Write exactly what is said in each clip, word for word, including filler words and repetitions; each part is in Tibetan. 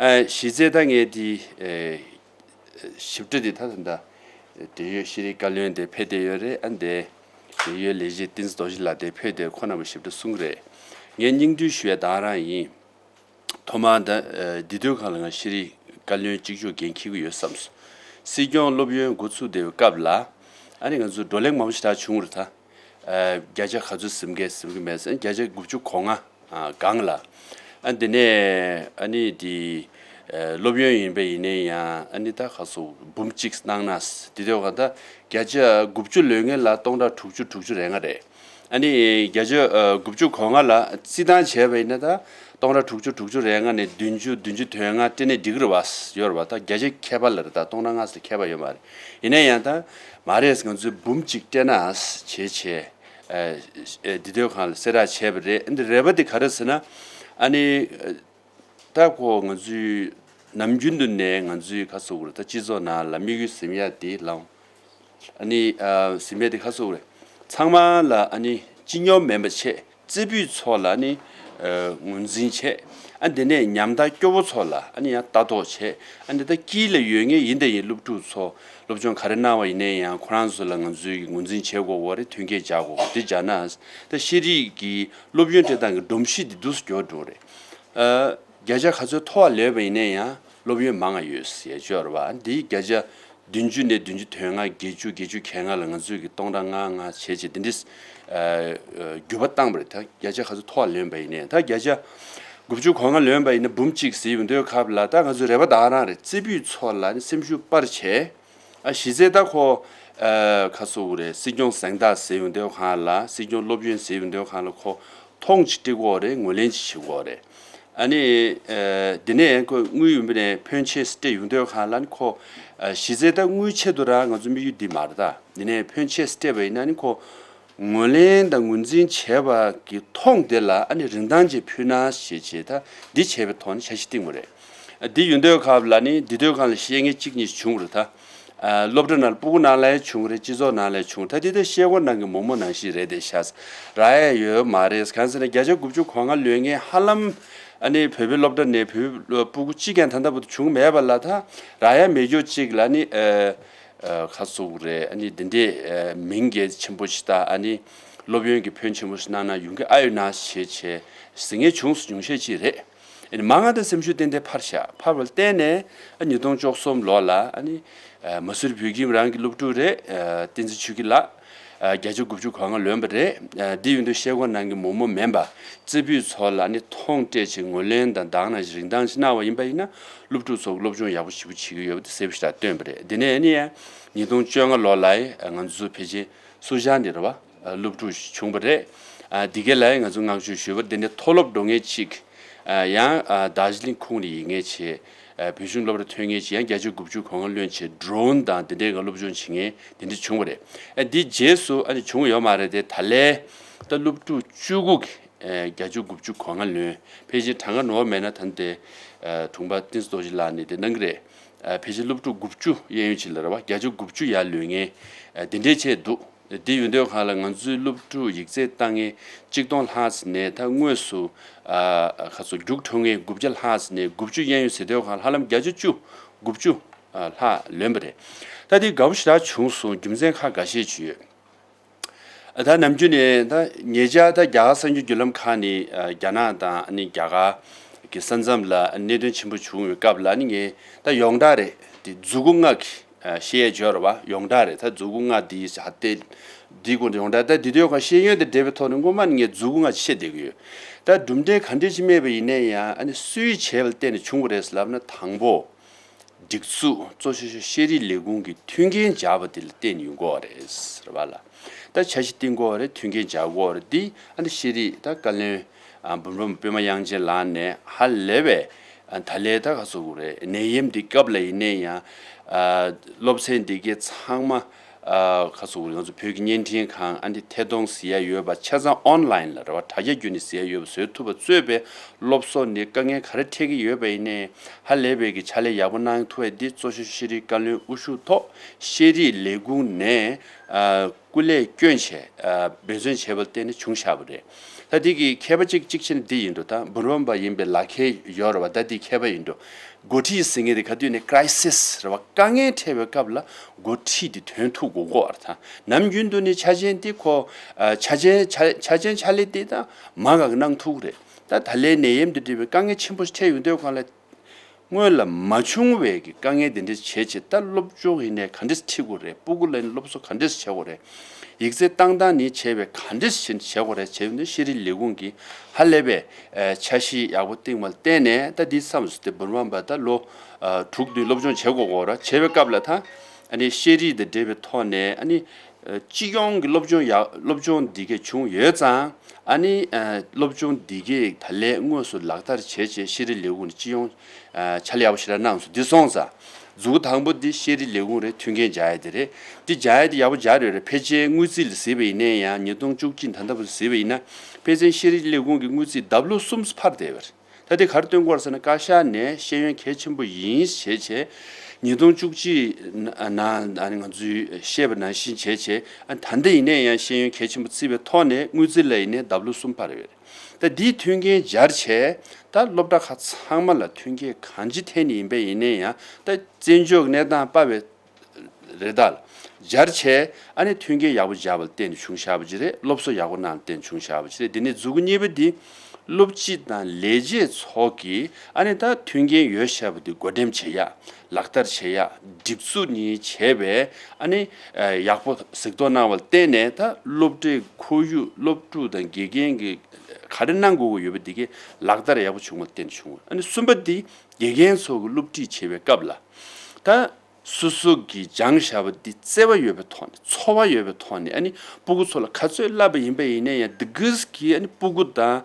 ཨ་གཞི་རྩའི་ད་ངས་དེ་ཨེ་ཞིབ་ཕྲ་དེ་ད་ད་ད་འབྲེལ་ཡོད་ཤེས་རིག་བཀའ་བློན་དེ་ཕེབས་བསྡད་ཡོད་རེད། ཨ་འདས་འབྲེལ་ཡོད་ལས་བྱེད་བསྟན་འཛིན་རྡོ་རྗེ་ལགས་དེ་ཕེབས་བསྡད་ཁོ་རྣམ་པ་ཞིབ་ཕྲ་གསུང་གི་རེད། ངས་སྙིང་བསྡུས་ཞུ་ཡ་ད་རང་ཡིན། ཐོག་མར་ད་ཨ་འདི་དུས་སྒང་ལ་ང་ཤེས་རིག་བཀའ་བློན་གཅིག་ལྕོགས་འགན་འཁྱེར་གྱི་ཡོད་བསམ་སོང་། སྲིད་སྐྱོང་སློབ་ཡོན་འགོ་ཚུགས་བསྡད་པའི་སྐབས་ལ་ཨ་ནི་ང་ཚོ་བགྲོ་གླེང་མང་པོ་ཞིག་ད་བྱུང་རེད་ད། ཨ་བརྒྱ་ཆ་ག་ཚོད་ཟིན་གི་ཟིན་གི་མེད་ཟེར་བརྒྱ་ཆ་དགུ་བཅུ་གོ་ལྔ་ཨ་སྒང་ལ། ཨ་འདི་ནས་ཨ་ནི་དེ་ཨ་སློབ་ཡོན་ཡིན་པ་ཡིན་ནའི་ཡང་ཨ་ནི་ད་ག་ཚོད་འབུམ་གཅིག་གནང་ན་དེ་དུས་སྒང་ད་བརྒྱ་ཆ་དགུ་བཅུ་ལོན་མཁན་ལ་སྟོང་ཕྲག་དྲུག་ཅུ་དྲུག་ཅུ་རེ་ལྔ་རེད། ཨ་ནི་བརྒྱ་ཆ་ཨ་དགུ་བཅུ་གོ་ལྔ་ལ་རྩིས་ཐང་བྱས་པ་ཡིན་ན་ད་སྟོང་ཕྲག་དྲུག་ཅུ་དྲུག་ཅུ་རེ་ལྔ་ནས་བདུན་ཅུ་བདུན་ཅུ་དོན་ལྔ་སྤྲད་ནས་འགྲིག་གི་རེད་བ། ཡོད་རེད་བ། ད་བརྒྱ་ཆ་ཁྱད་པར་ལ་རེད། ད་སྟོང་ཕྲག་ལྔ་ཙམ་ཁྱད་པར་ཡོད་མ་རེད། ཡིན་ན་ཡང་ད་མ་རེད། ང་ཚོས་འབུམ་གཅིག་སྤྲད་ན་བྱས་བྱས་ཨ་ཨ་འདི་དུས་སྒང་ལ་གསལ་བསྒྲགས་བྱས་པ་རེད། འདི་རེ་བ་དེ་ག་རེ་ཟེར་ན་ཨ་ནི་ད་ཁོ་ང་ཚོའི་ནམ་རྒྱུན་དུ་ནས་ང་ཚོའི་ག་ཟེར་དགོས་རེད། ད་སྤྱི་ཚོགས་ནང་ལ་དམིགས་ཡུལ་ཟིན་ཡ་དེ་ལའང་ཨ་ནི་ཨ་ཟིན་པའི་དེ་ག་ཟེར་དགོས་རེད། ཚང་མ་ལ་ཨ་ནི་སྤྱི་སྙོམས་མིན་པ་བྱས། རྩེ་ཕུད་ཚོ་ལ་ཨ་ནི་ཨ་ངོས་འཛིན་བྱས། ཨ་འདི་ནས་ཉམ་ཐག་སྐྱོ་བོ་ཚོ་ལ་ཨ་ནི་ཡང་ལྟ་རྟོག་བྱས། ཨ་འདི་ལྟ་དཀྱིལ་ལ་ཡོད་མཁན་ཡིན་དང་ཡིན་སློབ་ཕྲུག་ཚོ་སློབ་སྦྱོང་ག་རེ་གནང་བ་ཡིན་ནའི་ཡང་ཁོ་རང་ཚོ་ལ་ང་ཚོས་ཀྱི་ངོས་འཛིན་བྱེད་དགོས་པ་རེད། མཐུན་རྐྱེན་སྦྱར་དགོས་པ་འདི་སྦྱར་ན་ད་ཤེས་རིག་གི་སློབ་ཡོན་སྤྲད་སྟངས་ཀྱི་སྒྲོམ་གཞི་འདི་འདུག་སེ་འགྱུར་འགྲོ་རེད། ཨ་བརྒྱ་ཆ་ག་ཚོད་མཐོ་བ་ལོན་པ་ཡིན་ན་ཡང་སློབ་ཡོན་མང་ང་ཡོད་ཟེར་ཡ་ཅིག་ཡོད་རེད་བ། འདིའི་བརྒྱ་ཆ་བདུན་ཅུ་ནས་བདུན་ཅུ་དོན་ལྔ། བརྒྱད་ཅུ། བརྒྱད་ཅུ་གྱ་ལྔ་ལ་ང་ཚོས་ཀྱི་སྟོང་ཕྲག་ལྔ་ལྔ་བྱས་བྱས་འདི་འདྲས་ཨ་ཨ་འགྱུར་བ་བཏང་བ་རེད། ད་བརྒྱ་ཆ་ག་ཚོད་མཐོ་བ་ལོན་པ་ཡིན་ནའི་ད་བརྒྱ་ཆ་དགུ་བཅུ་གོ་ལྔ་ལོན་པ་ཡིན་ན་འབུམ་གཅིག་ཟེར་ཡོང་དུས་སྐབས་ལ་ད་ང་ཚོའི་རེ་བ་ད་ག་རང་རེད། རྩེ་ཕུད་ཚོ་ལ་ནི་སེམས་ཤུགས་སྤར་བྱས། ཨ་གཞི་རྩའི་ད་ཁོ་ཨ་ག་ཟེར་དགོས་རེད། སྲིད་སྐྱོང་གཟེངས་རྟགས་ཟེར་ཡོང་དུས་སྒང་ལ་སྲིད་སྐྱོང་སློབ་ཡོན་ཟེར་ཡོང་དུས་སྒང་ལ་ཁོ་མཐོང་ཅིག་སྤྲད་དགོས་རེད། ངོས་ལེན་ཅིག་བྱེད་དགོས་རེད། ཨ་ནི་ཨ་འདི་ནས་ཁོ་དངུལ་ཡོང་པ་ནས་ཕོན་ཆེ་སྤྲད་ཡོང་དུས་སྒང་ལ་ནི་ཁོ་ཨ་གཞི་རྩའི་ད་དངུལ་ཆེད་དུ་རང་ང་ཚོ་དམིགས་ཡུལ་འདི་མ་རེད། ད་འདི་ནས་ཕོན་ཆེ་སྤྲད་པ་ཡིན་ན་ནི་ཁོ་ངོས་ལེན་དང་ངོས་འཛིན་བྱས་པ་གི་མཐོང་དེ་ལ་ཨ་ནི་རིན་ཐང་ཅིག་ཕུལ་ན་ཞེས་བྱས་ད་འདི་བྱས་པའི་ཐོག་ནས་འཆར་གཞི་བཏིང་བ་རེད། ཨ་འདི་ཡོང་དུས་སྐབས་ལ་ནི་འདི་དུས་སྒང་ལ་བཤད་མཁན་གཅིག་གཉིས་བྱུང་བ་རེད་ད། ཨ་སློབ་གྲྭ་ནང་ལ་སྤུ་གུ་ནང་ལ་ཡང་བྱུང་བ་རེད། སྤྱི་ཚོགས་ནང་ལ་ཡང་བྱུང་བ་རེད། ད་འདི་ད་ཤེལ་སྒོ་ནང་གི་མོག་མོག་ནང་བཞིན་རེད་དེ་ཤག་རག་ཡ་ཡོད་མ་རེད། གང་ཟེར་ན་བརྒྱ་ཆ་དགུ་བཅུ་གོ་ལྔ་ལོན་མཁན་ཧ་ལམ་ཨ་ནི་བོད་པའི་སློབ་གྲྭ་ནས་བོད་པའི་སྤུ་གུ་གཅིག་ཀྱང་ད་ལྟ་བར་དུ་བྱུང་མེད་པ་ལ་ད་རག་ཡ་མེད་རྒྱུ་གཅིག་ལ་ནི་ཨ་ཨ་ག་ཟེར་དགོས་རེད། ཨ་ནི་འདི་འདྲས་ཨ་མིང་གལ་ཆེན་པོ་ཞིག་ད་ཨ་ནི་སློབ་ཡོན་གྱི་ཕོན་ཆེན་པོ་ཞིག་གནང་ན་ཡོང་གི་ཨ་ཡོད་ན་ཞེས་བྱས་ཟེར་མཁན་བྱུང་སོང་། ཉུང་ཤས་ཅིག་རེད། ཨ་ནི་མང་ང་ད་སེམས་ཤུགས་ཏན་ཏན་འཕར་ཤག་འཕར་བ་ལ་བརྟེན་ནས་ཨ་ཉིས་སྟོང་བཅུ་གསུམ་ལོ་ལ་ཨ་ནི་ཨ་མ་སུར་བོད་ཁྱིམ་རང་གི་སློབ་ཕྲུག་རེད། ཨ་བསྟན་འཛིན་ཆོས་སྐྱིད་ལགས། ཨ་བརྒྱ་ཆ་དགུ་བཅུ་གོ་ལྔ་ལོན་པ་རེད། ཨ་འདི་ཡོང་དུས་ཤེལ་སྒོ་ནང་གི་མོག་མོག་མིན་པ་རྩེ་ཕུད་ཚོ་ལ་ཨ་ནི་མཐོང་སྤྲད་ཅིག་ངོས་ལེན་དང་དག་སྣང་ཞིག་རིན་ཐང་ཞིག་གནང་བ་ཡིན་པ་ཡིན་ན་སློབ་ཕྲུག་ཚོ་སློབ་སྦྱོང་ཡག་པོ་ཞེ་པོ་བྱེད་ཀྱི་ཡོད་པ་དེ་གསལ་པོ་ཞིག་ད་སྟོན་པ་རེད། འདི་ནས་ཨ་ནི་ཡང་ཉིས་སྟོང་བཅོ་ལྔ་ལོ་ལ་ཨ་ང་ཚོ་ཕལ་ཆེར་སུ་ཇཱ་ནས་རེད་བ། སློབ་ཕྲུག་བྱུང་བ་རེད། ཨ་འདི་ག་ལ་ང་ཚོ་བསྔགས་བརྗོད་ཞུ་བ་འདི་འདྲའི་མཐོ་སློབ་འགྲོ་མཁན་ཅིག་ཨ་ཡང་ཨ་དར་ཇི་ལིང་ཁུངས་ནས་ཡིན་མཁན་ཆེ། ཨ་བོད་གཞུང་སློབ་གྲྭ་ཐོན་མཁན་ཅིག་ཡང་བརྒྱ་ཆ་དགུ་བཅུ་གོ་ལྔ་ལོན་ཆེ་ཌོན་དང་འདི་འདྲའི་ང་སློབ་སྦྱོང་བྱེད་མཁན་འདི་འདྲ་བྱུང་བ་རེད། ཨ་འདི་རྗེས་སུ་ཨ་ནི་བྱུང་ཡོད་མ་རེད་དེ། ད་ལས་ད་སློབ་ཕྲུག་བཅུ་དགུ་གི་ཨ་བརྒྱ་ཆ་དགུ་བཅུ་གོ་ལྔ་ལོན། ཕལ་ཆེར་གྲངས་ཀ་ནོར་བ་མེད་ན་ད་ལྟའི་ཨ་དྲུང་པ་བསྟན་འཛིན་རྡོ་རྗེ་ལགས་ནས་དེ་གནང་གི་རེད། ཨ་ཕལ་ཆེར་སློབ་ཕྲུག་དགུ་བཅུ་གཡས་གཡོན་ཅིག་ལ་རེད་བ། བརྒྱ་ཆ་དགུ་བཅུ་ཡར་ལོན་མཁན་ཨ་དེ་འདྲའི་ཆེད་འདུག་དེ་ཡོད་དུས་སྒང་ལ་ང་ཚོའི་སློབ་ཕྲུག་ཡིག་ཚད་བཏང་མཁན་གཅིག་སྟོང་ལྷག་ཙམ་ནས་ད་དངོས་སུ་ཨ་ཁ་སོ་རྒྱུགས་འཕྲོད་མཁན་དགུ་བརྒྱ་ལྷག་ཙམ་ནས་དགུ་བཅུ་གཡས་གཡོན་ཟེར་དུས་སྒང་ལ་ཧ་ལམ་བརྒྱ་ཆ་བཅུ་དགུ་བཅུ་ཨ་ལྷག་ལོན་པ་རེད། ད་དེ་དགའ་པོ་ཞེ་དྲག་བྱུང་སོང་། རྒྱུ་མཚན་ཁག་འགའ་ཤས་ཅིག་ཡོད། ད་ནམ་རྒྱུན་ནས་ད་ཉེ་ཆར་ད་རྒྱ་གར་གསར་འགྱུར་བརྒྱུད་ལམ་ཁག་ནས་ཨ་རྒྱ་ནག་དང་ཨ་ནི་རྒྱ་གར་གྱི་ས་མཚམས་ལ་གནད་དོན་ཆེན་པོ་བྱུང་བའི་སྐབས་ལ་ཨ་ནི་ངས་ད་ཡོངས་གྲགས་རེད། དེ་མཛུ་གུ་ལྔ་གི་ཨ་བཤད་ཡས་ཅིག་ཡོད་རེད་བ། ཡོངས་གྲགས་རེད། ད་མཛུ་གུ་ལྔ་འདི་ཧ་ཏེ་འདི་སྐོར་ཡོངས་གྲགས་ད་འདི་དུས་ཁ་ཤེས་ཡོན་དང་འབྲེལ་བའི་ཐོག་ནས་སྔོན་མ་ནས་ངས་མཛུ་གུ་ལྔ་བཤད་བསྡད་ཀྱི་ཡོད། ད་གྲུབ་འབྲས་ག་འདྲས་ཅིག་སྨྲས་པ་ཡིན་ན་ཡང་ཨ་ནི་སུའི་བྱས་པ་ལ་བརྟེན་ནས་བྱུང་བ་རེད་ལབ་ན། དང་པོ། སྒྲིག་འཛུགས་གཙོ་ཆེ་ཤོས་ཤེས་རིག་ལས་ཁུངས་ཀྱི་མཐུན་རྐྱེན་སྦྱར་བ་དེ་ལ་བརྟེན་ཡོང་གི་ཡོད་རེད་ཟེར་བ་ལ། ད་འཆར་གཞི་བཏིང་གི་ཡོད་རེད། མཐུན་རྐྱེན་སྦྱར་གི་ཡོད་རེད། འདི་ཨ་ནི་ཤེས་རིག་ད་བཀའ་བློན་ཨ་འབུམ་རམས་པ་པད་མ་དབྱངས་ཅན་ལགས་ནས་ཧ་ལས་པའི་ཨ་ད་ལས་ད་ག་ཟེར་དགོས་རེད། ནད་ཡམས་འདི་སྐབས་ལ་ཡིན་ནའི་ཡང་ཨ་སློབ་ཚན་འདི་གའི་ཚང་མ་ཨ་ག་ཟེར་དགོས་རེད། ང་ཚོ་བོད་ཀྱི་བརྙན་འཕྲིན་ཁང་ཨ་འདི་ཐད་གཏོང་ཟེར་ཡ་ཡོད་པ་ཆ་ཚང་ཨོན་ལའིན་ལ་རེད་བ། དྲ་རྒྱ་བརྒྱུད་ནས་ཟེར་ཡ་ཡོད་པ་བཟོ་ཐུབ་པ་གཙོས་པའི་སློབ་གསོ་ནས་དཀའ་ངལ་ག་རེ་འཕྲད་ཀྱི་ཡོད་པ་ཡིན་ནའི་ཧ་ལས་པའི་གི་ཕྱག་ལས་ཡག་པོ་གནང་ཐུབ་ཡ་འདི་གཙོ་ཆེ་ཤོས་ཤེས་རིག་བཀའ་བློན་དབུ་བཞུགས་ཐོག་ཤེས་རིག་ལས་ཁུངས་ནས་ཨ་ སྐུ་ལས་བསྐྱོན་བྱས་འབད་བརྩོན་བྱས་པ་ལ་བརྟེན་ནས་བྱུང་བཞག་པ་རེད། ད་འདི་གི་མཁས་པ་གཅིག་གཅིག་བྱས་ནས་འདི་ཡིན་འགྲོ། ད་འབུམ་རམས་པ་ཡིན་པའི་ལག་ཁྱེར་ཡོད་རེད་བ། ད་འདི་མཁས་པ་ཡིན་འགྲོ། འགོ་ཁྲིད་ཟེར་མཁན་དེ་ག་དུས་ནས་crisis་རེད་བ། དཀའ་ངལ་འཕྲད་པའི་སྐབས་ལ་འགོ་ཁྲིད་དེ་ཐོན་ཐུབ་དགོས་ཀྱི་ཡོད་རེད། ད་ནམ་རྒྱུན་དུ་ནི་ཆ་རྐྱེན་དེ་ཁོ་ཆ་རྐྱེན་ཆ་ཆ་རྐྱེན་ཆ་ལེ་དེ་ད་མ་འགག་གནང་ཐུབ་ཀྱི་རེད། ད་ད་ལན་ནད་ཡམས་དེ་འདྲ་བའི་དཀའ་ངལ་ཆེན་པོ་ཞིག་འཕྲད་ཡོང་དུས་སྒང་ལ། སྔོན་ལ་མ་བྱུང་བའི་གི་དཀའ་ངལ་དེ་འདྲ་བྱས་བྱས། ད་སློབ་སྦྱོང་ཡིན་ནའི་ག་འདྲས་ཁྲིད་དགོས་རེད། སྤུ་གུ་ལ་ཡིན་སློབ་གསོ་ག་འདྲས་བྱེད་དགོས་རེད། ཡིག་ཚད་བཏང་སྟངས་ནི་བྱས་པའི་ག་འདྲས་བྱེད་བྱེད་དགོས་རེད་བྱས་ནས་ཤེས་རིག་ལས་ཁུངས་ཀྱིས་ཧ་ལས་པའི་འཆར་གཞི་ཡག་པོ་བཏིང་བ་ལ་བརྟེན་ནས། ད་འདི་མཚམས་སུ་དེ་འབུམ་རམས་པ་ད་ལོ་དྲུག་བདུན་སློབ་སྦྱོང་བྱེད་དགོས་ཀྱི་ཡོད་རེད། བྱས་པའི་སྐབས་ལ་ད་ཨ་ནི་ཤེས་རིག་དང་འབྲེལ་བའི་ཐོག་ནས་ཨ་ནི། སྤྱི་ཡོངས་ཀྱི་སློབ་སྦྱོང་ཡག་སློབ་སྦྱོང་འདི་གས་བྱུང་ཡོད་ཙང་། ཨ་ནི་སློབ་སྦྱོང་འདི་གས་ད་ལན་དངོས་སུ་ལག་བསྟར་བྱས་བྱས་ཤེས་རིག་ལས་ཁུངས་ནས་སྤྱི་ཡོངས་ཕྱག་ལས་ཡག་པོ་ཞེ་དྲག་གནང་སོང་། འདི་སོང་ཙང་མཛུ་གུ་དང་པོ་འདི་ཤེས་རིག་ལས་ཁུངས་རེད། མཐུན་རྐྱེན་སྦྱར་ཡ་དེ་རེད། འདི་སྦྱར་ཡ་དེ་ཡག་པོ་སྦྱར་ཡོད་རེད། ཕལ་ཆེར་དངུལ་རྩིས་ལ་གཟིགས་པ་ཡིན་ན་ཡང་ཉིས་སྟོང་བཅུ་གཅིག་ད་ལྟ་བར་གཟིགས་པ་ཡིན་ན། ཕལ་ཆེར་ཤེས་རིག་ལས་ཁུངས་ཀྱི་དངུལ་རྩིས་ལྡབ་ལོ་གསུམ་འཕར་བསྡད་ཡོད་རེད། ད་དེ་ག་རེ་སྟོན་གྱི་ཡོད་རེད་ཟེར་ན། བཀའ་ཤག་ནས་ཤེས་ཡོན་གལ་ཆེན་པོ་ཡིན་ཞེས་བྱས། ཉིས་སྟོང་བཅུ་གཅིག་ནང་ང་ཚོས་བཤད་པ་ནང་བཞིན་བྱས་བྱས། ཨ་ད་ལྟ་ཡིན་ནའི་ཡང་ཤེས་ཡོན་གལ་ཆེན་པོ་བརྩི་བའི་ཐོག་ནས་དངུལ་རྩིས་ལ་ཡིན་ནའི་ལྡབ་ལོ་གསུམ་འཕར་ཡོད་རེད། ད་འདིའི་མཐུན་རྐྱེན་སྦྱར་བྱས། ད་སློབ་གྲྭ་ཁག་ཚང་མ་ལ་མཐུན་རྐྱེན་གང་ཅི་ཐད་ནས་ཡིན་པ་ཡིན་ནའི་ཡང་ད་བཙན་བྱོལ་གནས་སྟངས་དཔའ་བའི་རེ་ད་ལ་སྦྱར་བྱས། ཨ་ནི་མཐུན་རྐྱེན་ཡག་པོ་སྦྱར་བ་ལ་བརྟེན་ནས་བྱུང་བཞག་པ་ཅིག་རེད། སློབ་གསོ་ཡག་པོ་གནང་བ་ལ་བརྟེན་ནས་བྱུང་བཞག་པ་ཅིག་རེད། དེ་ནས་མཛུ་གུ་གཉིས་པ་འདི་སློབ་སྤྱི་དང་ལས་བྱེད་ཚོ་གིས་ཨ་ནི་ད་མཐུན་རྐྱེན་ཡོད་བཞག་པ་འདི་བགོ་འགྲེམས་བྱེད་ཡག་ལག་བསྟར་བྱེད་ཡག་སྒྲིག་འཛུགས་གཉིས་བྱས་པས། ཨ་ནི་ཡག་པོ་གཟིགས་རྟོག་གནང་བ་ལ་བརྟེན་ནས་ད་སློབ་གྲྭའི་ཁོར་ཡུག་སློབ་ཕྲུག་དང་དགེ་རྒན་གྱིས་ག་རེ་གནང་དགོས་ཀྱི་ཡོད་པ་འདི་གའི་ལག་བསྟར་ཡག་པོ་བྱུང་བ་ལ་བརྟེན་ནས་བྱུང་བ། ཨ་ནི་གསུམ་པ་འདི་དགེ་རྒན་ཚོ་གི་སློབ་ཁྲིད་བྱེད་པའི་སྐབས་ལ་ད། སོ་སོ་གིས་སྦྱངས་བཞག་པ་འདི་བརྩེ་བ་ཡོད་པའི་ཐོག་ནས། ཚོར་བ་ཡོད་པའི་ཐོག་ནས། ཨ་ནི་སྤུ་གུ་ཚོ་ལ་ག་ཚོད་བསླབས་པ་ཡིན་པ་ཡིན་ན་ཡང་། འདི་གིས་ཀྱིས་ཨ་ནི་སྤུ་གུ་དང་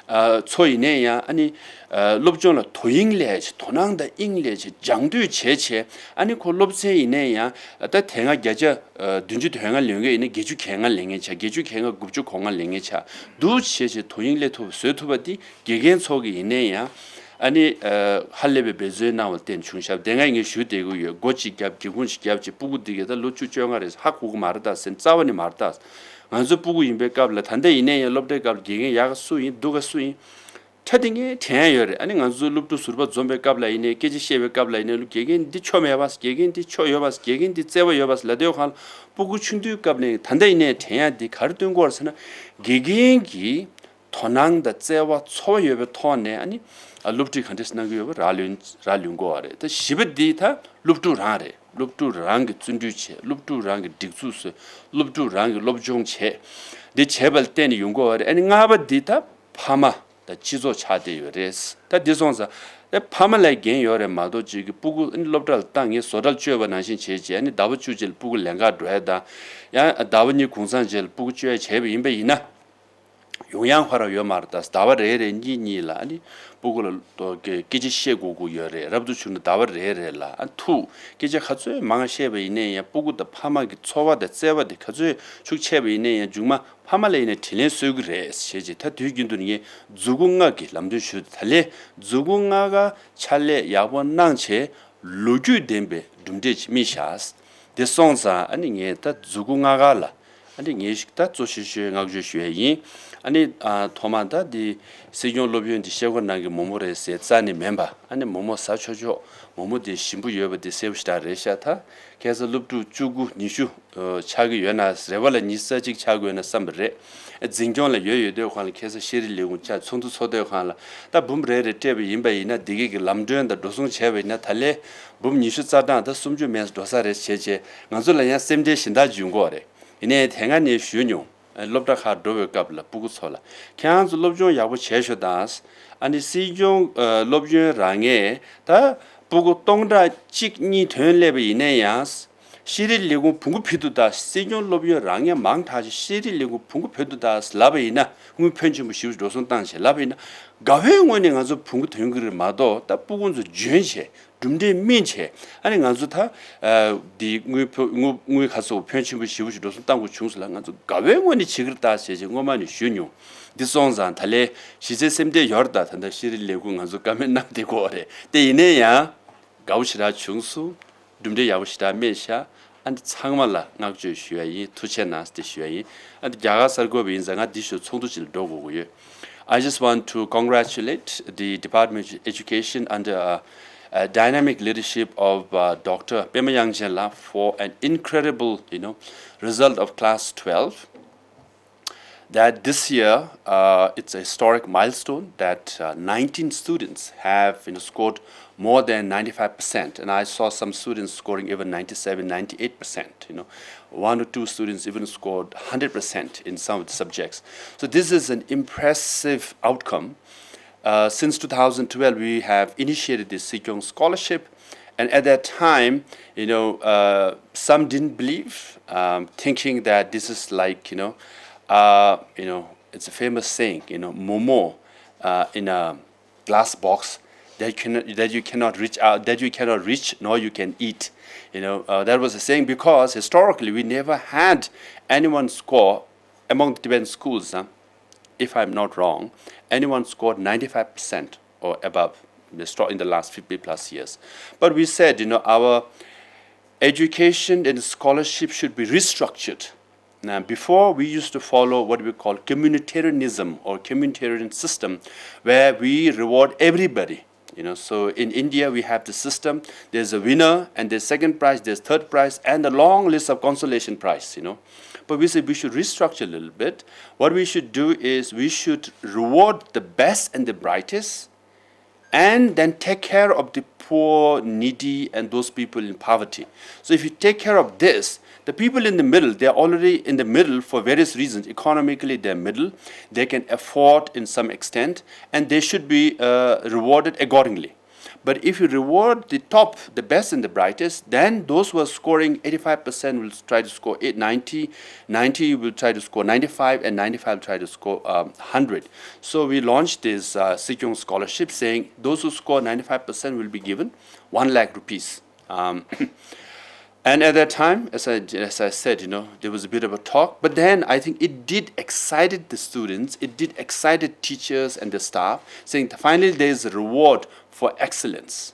ཨ་ཚོ་ཡིན་ན་ཡང་། ཨ་ནི་ཨ་སློབ་སྦྱོང་ལ་དོ་དབྱིངས་སླེབས་བྱས། དོ་སྣང་དང་དབྱིངས་སླེབས་བྱས། སྦྱང་འདོད་བྱས་བྱས། ཨ་ནི་ཁོ་སློབ་ཚན་ཡིན་ན་ཡང་ད་དེ་སྔ་བརྒྱ་ཆ་ཨ་བདུན་ཅུ་དོན་ལྔ་ལེན་མཁན་ཡིན་ན་བརྒྱད་ཅུ་གྱ་ལྔ་ལེན་མཁན་ཆགས། བརྒྱད་ཅུ་གྱ་ལྔ་དགུ་བཅུ་གོ་ལྔ་ལེན་མཁན་ཆགས། འདུག་བྱས་བྱས་དོ་དབྱིངས་སླེབས་ཐུབ་པ་བཟོ་ཐུབ་པ་འདི་དགེ་རྒན་ཚོ་གིས་ཡིན་ན་ཡང་། ཨ་ནི་ཨ་ཧ་ལས་པའི་འབད་བརྩོན་གནང་བ་ལ་བརྟེན་བྱུང་ཤག་དེ་སྔ་ངས་ཞུས་བསྡད་ཀྱི་ཡོད། སྒོ་གཅིག་བརྒྱབ། སྒེའུ་ཁུང་གཅིག་བརྒྱབ་བྱས། སྤུ་གུ་འདི་གས་ད་ལོ་བཅུ་བཅོ་ལྔ་རེད། ཧ་གོ་གི་མ་རེད་ད་ཟེར་ནས། རྩ་བ་ནས་མ་རེད་ད། ང་ཚོ་སྤུ་གུ་ཡིན་པའི་སྐབས་ལ། ད་ལྟ་ཡིན་ན་ཡང་སློབ་གྲྭའི་སྐབས་ལ་དགེ་རྒན་ཡག་ག་སུ་ཡིན། སྡུག་ག་སུ་ཡིན། ཁྲ་འདི་ངས་དྲན་ཡ་ཡོད་རེད། ཨ་ནི་ང་ཚོ་སློབ་ཕྲུག་ཟུར་པ་འཛོམས་པའི་སྐབས་ལ་ཡིན་ནའི། སྐད་ཆ་བཤད་པའི་སྐབས་ལ་ཡིན་ནའི། ལོ་དགེ་རྒན་འདི་ཆོ་མེད་པ། དགེ་རྒན་འདི་ཆོ་ཡོད་པ། དགེ་རྒན་འདི་བརྩེ་བ་ཡོད་པ་ལབ་དུས་སྒང་ལ། སྤུ་གུ་ཆུང་དུས་སྐབས་ནས། ད་ལྟ་ཡིན་ནའི་དྲན་ཡ་འདི་ག་རེ་སྟོན་གྱི་ཡོད་རེད་ཟེར་ན། དགེ་རྒན་གྱིས་དོ་སྣང་དང་བརྩེ་བ་ཚོར་བ་ཡོད་པའི་ཐོག་ནས། ཨ་ནི་ཨ་སློབ་ཁྲིད་ག་འདྲས་གནང་གི་ཡོད་པ་རག་ལུས་རག་ལུས་དགོས་པ་རེད། ད་བཞི་པ་འདི་ད་སློབ་ཕྲུག་རང་རེད། སློབ་ཕྲུག་རང་གིས་བརྩོན་འགྲུས་བྱས། སློབ་ཕྲུག་རང་གིས་སྒྲིག་འཛུགས་བཟོས། སློབ་ཕྲུག་རང་གིས་སློབ་སྦྱོང་བྱས། འདི་བྱས་པ་ལ་བརྟེན་ནས་ཡོང་གི་ཡོད་རེད། ཨ་ནི་ལྔ་པ་འདི་ད་ཕ་མ་དང་སྤྱི་ཚོགས་ཆགས་བསྡད་ཡོད་རེད། ད་འདི་སོང་ཙང་ཨེ་ཕ་མ་ལ་འགན་ཡོད་རེད་མ་གཏོགས། ཅིག་གི་སྤུ་གུ་ཨ་ནི་སློབ་གྲྭ་ལ་བཏང་། ངས་བཟོ་གྲྭ་ལ་བཅོལ་བ་ནང་བཞིན་བྱས་བྱས། ཨ་ནི་ཟླ་བ་བཅུ་གཅིག་ལ་སྤུ་གུ་ལེན་གར་འགྲོ་ཡ་དང་། ཡང་ཟླ་བ་གཉིས་གུང་སེང་རྗེས་ལ་སྤུ་གུ་བཅོལ་ཡ་བྱས་པ་ཡིན་པ་ཡིན་ན། ཡོང་ཡ་ཁོ་རང་ཡོད་མ་རེད་ད། ཟླ་བ་རེ་རེ་གཉིས་གཉིས་ལ་ཨ་ནི་སྤུ་གུ་ལ་སྐད་ཆ་བཤད་དགོས་ཀྱི་ཡོད་རེད། རབ་ཏུ་བྱུང་ན་ཟླ་བ་རེ་རེ་ལ་ཨ་ཐུག། སྐད་ཆ་ག་ཚོད་མང་བཤད་པ་ཡིན་ནའི་ཡང་། སྤུ་གུ་དང་ཕ་མ་གི་ཚོར་བ་དང་བརྩེ་བ་དེ་ག་ཚོད་ཤུགས་ཆེ་བ་ཡིན་ནའི་ཡང་། མཇུག་མ་ཕ་མ་ལ་ཡིན་ནའི་དྲིན་ལན་གསོ་གི་རེད་ཟེར་བྱས། ད་དུས་རྒྱུན་དུ་ངས་མཛུ་གུ་ལྔ་གི་ལམ་སྟོན་ཞུ། ད་ལན་མཛུ་གུ་ལྔ་ཀ་ཕྱག་ལས་ཡག་པོ་གནང་བྱས། ལོ་རྒྱུས་ལྡན་པའི་གྲུབ་འབྲས་ཅིག་སྨིན་ཤག། དེ་སོང་ཙང་ཨ་ནི་ངས་ད་མཛུ་གུ་ལྔ་ཀ་ལ་ཨ་ནི་ངས་ཞིག་ད་གཙོ་ཆེ་ཤོས་བསྔགས་བརྗོད་ཞུ་ཡ་ཡིན། ཨ་ནི་ཨ་ཐོག་མ་ད་འདི་སྲིད་སྐྱོང་སློབ་ཡོན་འདི་ཤེལ་སྒོ་ནང་གི་མོག་མོག་རེད་ཟེར་རྩ་ནས་མིན་པ། ཨ་ནི་མོག་མོག་ཟ་ཆོག་ཆོག། མོག་མོག་དེ་ཞིམ་པོ་ཡོད་པ་དེ་གསལ་པོ་ཞེ་དྲག་རེད་ཤག། ད་ཁ་སང་སློབ་ཕྲུག་བཅུ་དགུ་ཉི་ཤུ་ཆགས་ཀྱི་ཡོད་ན། རེ་བ་ལ་ཉི་ཤུ་རྩ་གཅིག་ཆགས་ཀྱི་ཡོད་ན་བསམ་པ་རེད། འཛིན་སྐྱོང་ལ་ཡོད་ཡོད་དུས་སྒང་ལ། ཁ་སང་ཤེས་རིག་ལས་ཁུངས་ཆ་ཚོགས་འདུ་ཚོགས་དུས་སྒང་ལ། ད་འབུམ་རེ་རེ་སྤྲད་པ་ཡིན་པ་ཡིན་ན། འདི་གའི་གི་ལམ་གྲོན་དང་འགྲོ་སོང་བྱས་པ་ཡིན་ན། ད་ལན་འབུམ་ཉི་ཤུ་རྩ་གྲངས་ད་སུམ་ཅུ་མེད་འགྲོ་ས་རེད་བྱས་བྱས། ང་ཚོ་ལ་ཡང་སེམས་ཁྲལ་གཞན་དག་ཅིག་ཡོང་གི་ཡོད་རེད། ཡིན་ནའི་དེ་སྔ་ནས་ཞུས་མྱོང་། སློབ་གྲྭ་ཁག་འགྲོ་བའི་སྐབས་ལ་སྤུ་གུ་ཚོ་ལ། ཁྱེད་རང་ཚོ་སློབ་སྦྱོང་ཡག་པོ་བྱས་ཤོག་དང་། ཨ་ནི་སྲིད་སྐྱོང་ཨ་སློབ་ཡོན་རག་མཁན་ད་སྤུ་གུ་སྟོང་ཕྲག་གཅིག་གཉིས་ཐོན་སླེབས་པ་ཡིན་ན་ཡང་། ཤེས་རིག་ལས་ཁུངས་བོང་གུ་འཕུར་དུ་བཏང་། སྲིད་སྐྱོང་སློབ་ཡོན་རག་མཁན་མང་དྲགས་ཤིག། ཤེས་རིག་ལས་ཁུངས་བོང་གུ་འཕུར་དུ་བཏང་ལབ་པ་ཡིན་ན། དངུལ་ཕོན་ཆེན་པོ་ཞེ་པོ་འགྲོ་སོང་བཏང་བྱས་ལབ་པ་ཡིན་ན། དགའ་བའི་ངོས་ནས་ང་ཚོ་བོང་གུ་ཐོན་གྱི་རེད་མ་གཏོགས། ད་སྤུ་གུ་ཚོ་འཇོན་བྱས། གྲུབ་འབྲས་སྨིན་བྱས། ཨ་ནི་ང་ཚོ་ད་ཨ་འདི་དངུལ་ཕོ་དངུལ་དངུལ་ཁ་སོགས་ཕོན་ཆེན་པོ་ཞེ་པོ་ཞིག་འགྲོ་སོང་བཏང་དགོས་བྱུང་སོང་ལ། ང་ཚོ་དགའ་བའི་ངོས་ནས་བྱེད་ཀྱི་རེད་ད་ཟེར་བྱས་སྔོན་མ་ནས་ཞུས་མྱོང་། འདི་སོང་ཙང་ད་ལན་གཞི་རྩའི་སེམས་ཁྲལ་ཡོད་རེད་ད། ད་ལྟ་ཤེས་རིག་ལས་ཁུངས་ང་ཚོ་བཀའ་མོལ་གནང་བསྡད་ཀྱི་ཡོད་རེད། དེ་ཡིན་ན་ཡང་དགའ་པོ་ཞེ་དྲག་བྱུང་སོང་། གྲུབ་འབྲས་ཡག་པོ་ཞེ་དྲག་སྨིན་ཤག། ཨ་འདི་ཚང་མ་ལ་བསྔགས་བརྗོད་ཞུ་ཡ་ཡིན། ཐུགས་རྗེ་གནང་ཟེར་ཞུ་ཡ་ཡིན། ཨ་འདི་རྒྱ་གར་གསར་འགོད་པ་ཡིན་ཙང་ང་འདི་ཞུ་ཚོགས་འདུ་ཅིག་ལ་འགྲོ་དགོས་ཀྱི་ཡོད། I just want to congratulate the Department of Education under uh, uh, dynamic leadership of uh, Doctor Pema Yangchen La for an incredible, you know, result of class twelve. That this year uh, it's a historic milestone that uh, nineteen students have, you know, scored more than ninety-five percent, and I saw some students scoring even ninety-seven, ninety-eight percent. You know, one or two students even scored one hundred percent in some of the subjects. So this is an impressive outcome. Uh, since two thousand twelve, we have initiated this Sikyong scholarship, and at that time, you know, uh, some didn't believe, um, thinking that this is like, you know, uh, you know, it's a famous saying, you know, momo uh, in a glass box that you cannot, that you cannot reach out, that you cannot reach nor you can eat. You know, uh, that was a saying because historically we never had anyone score among the Tibetan schools, huh, if I'm not wrong, anyone scored ninety-five percent or above in the sto- in the last fifty plus years. But we said, you know, our education and scholarship should be restructured. Now, before we used to follow what we call communitarianism or communitarian system, where we reward everybody. You know, so in India we have the system. There's a winner, and there's second prize, there's third prize, and a long list of consolation prize. You know, but we said we should restructure a little bit. What we should do is we should reward the best and the brightest, and then take care of the poor, needy, and those people in poverty. So if you take care of this, the people in the middle, they are already in the middle for various reasons. Economically, they're middle, they can afford in some extent, and they should be uh, rewarded accordingly. But if you reward the top, the best and the brightest, then those who are scoring eighty-five percent will try to score eight ninety, ninety will try to score ninety-five, and ninety-five will try to score um, one hundred. So we launched this uh, Sikyong scholarship saying those who score ninety-five percent will be given one lakh rupees. Um, and at that time, as I, as I said, you know, there was a bit of a talk, but then I think it did excited the students, it did excited teachers and the staff, saying finally there is a reward for excellence.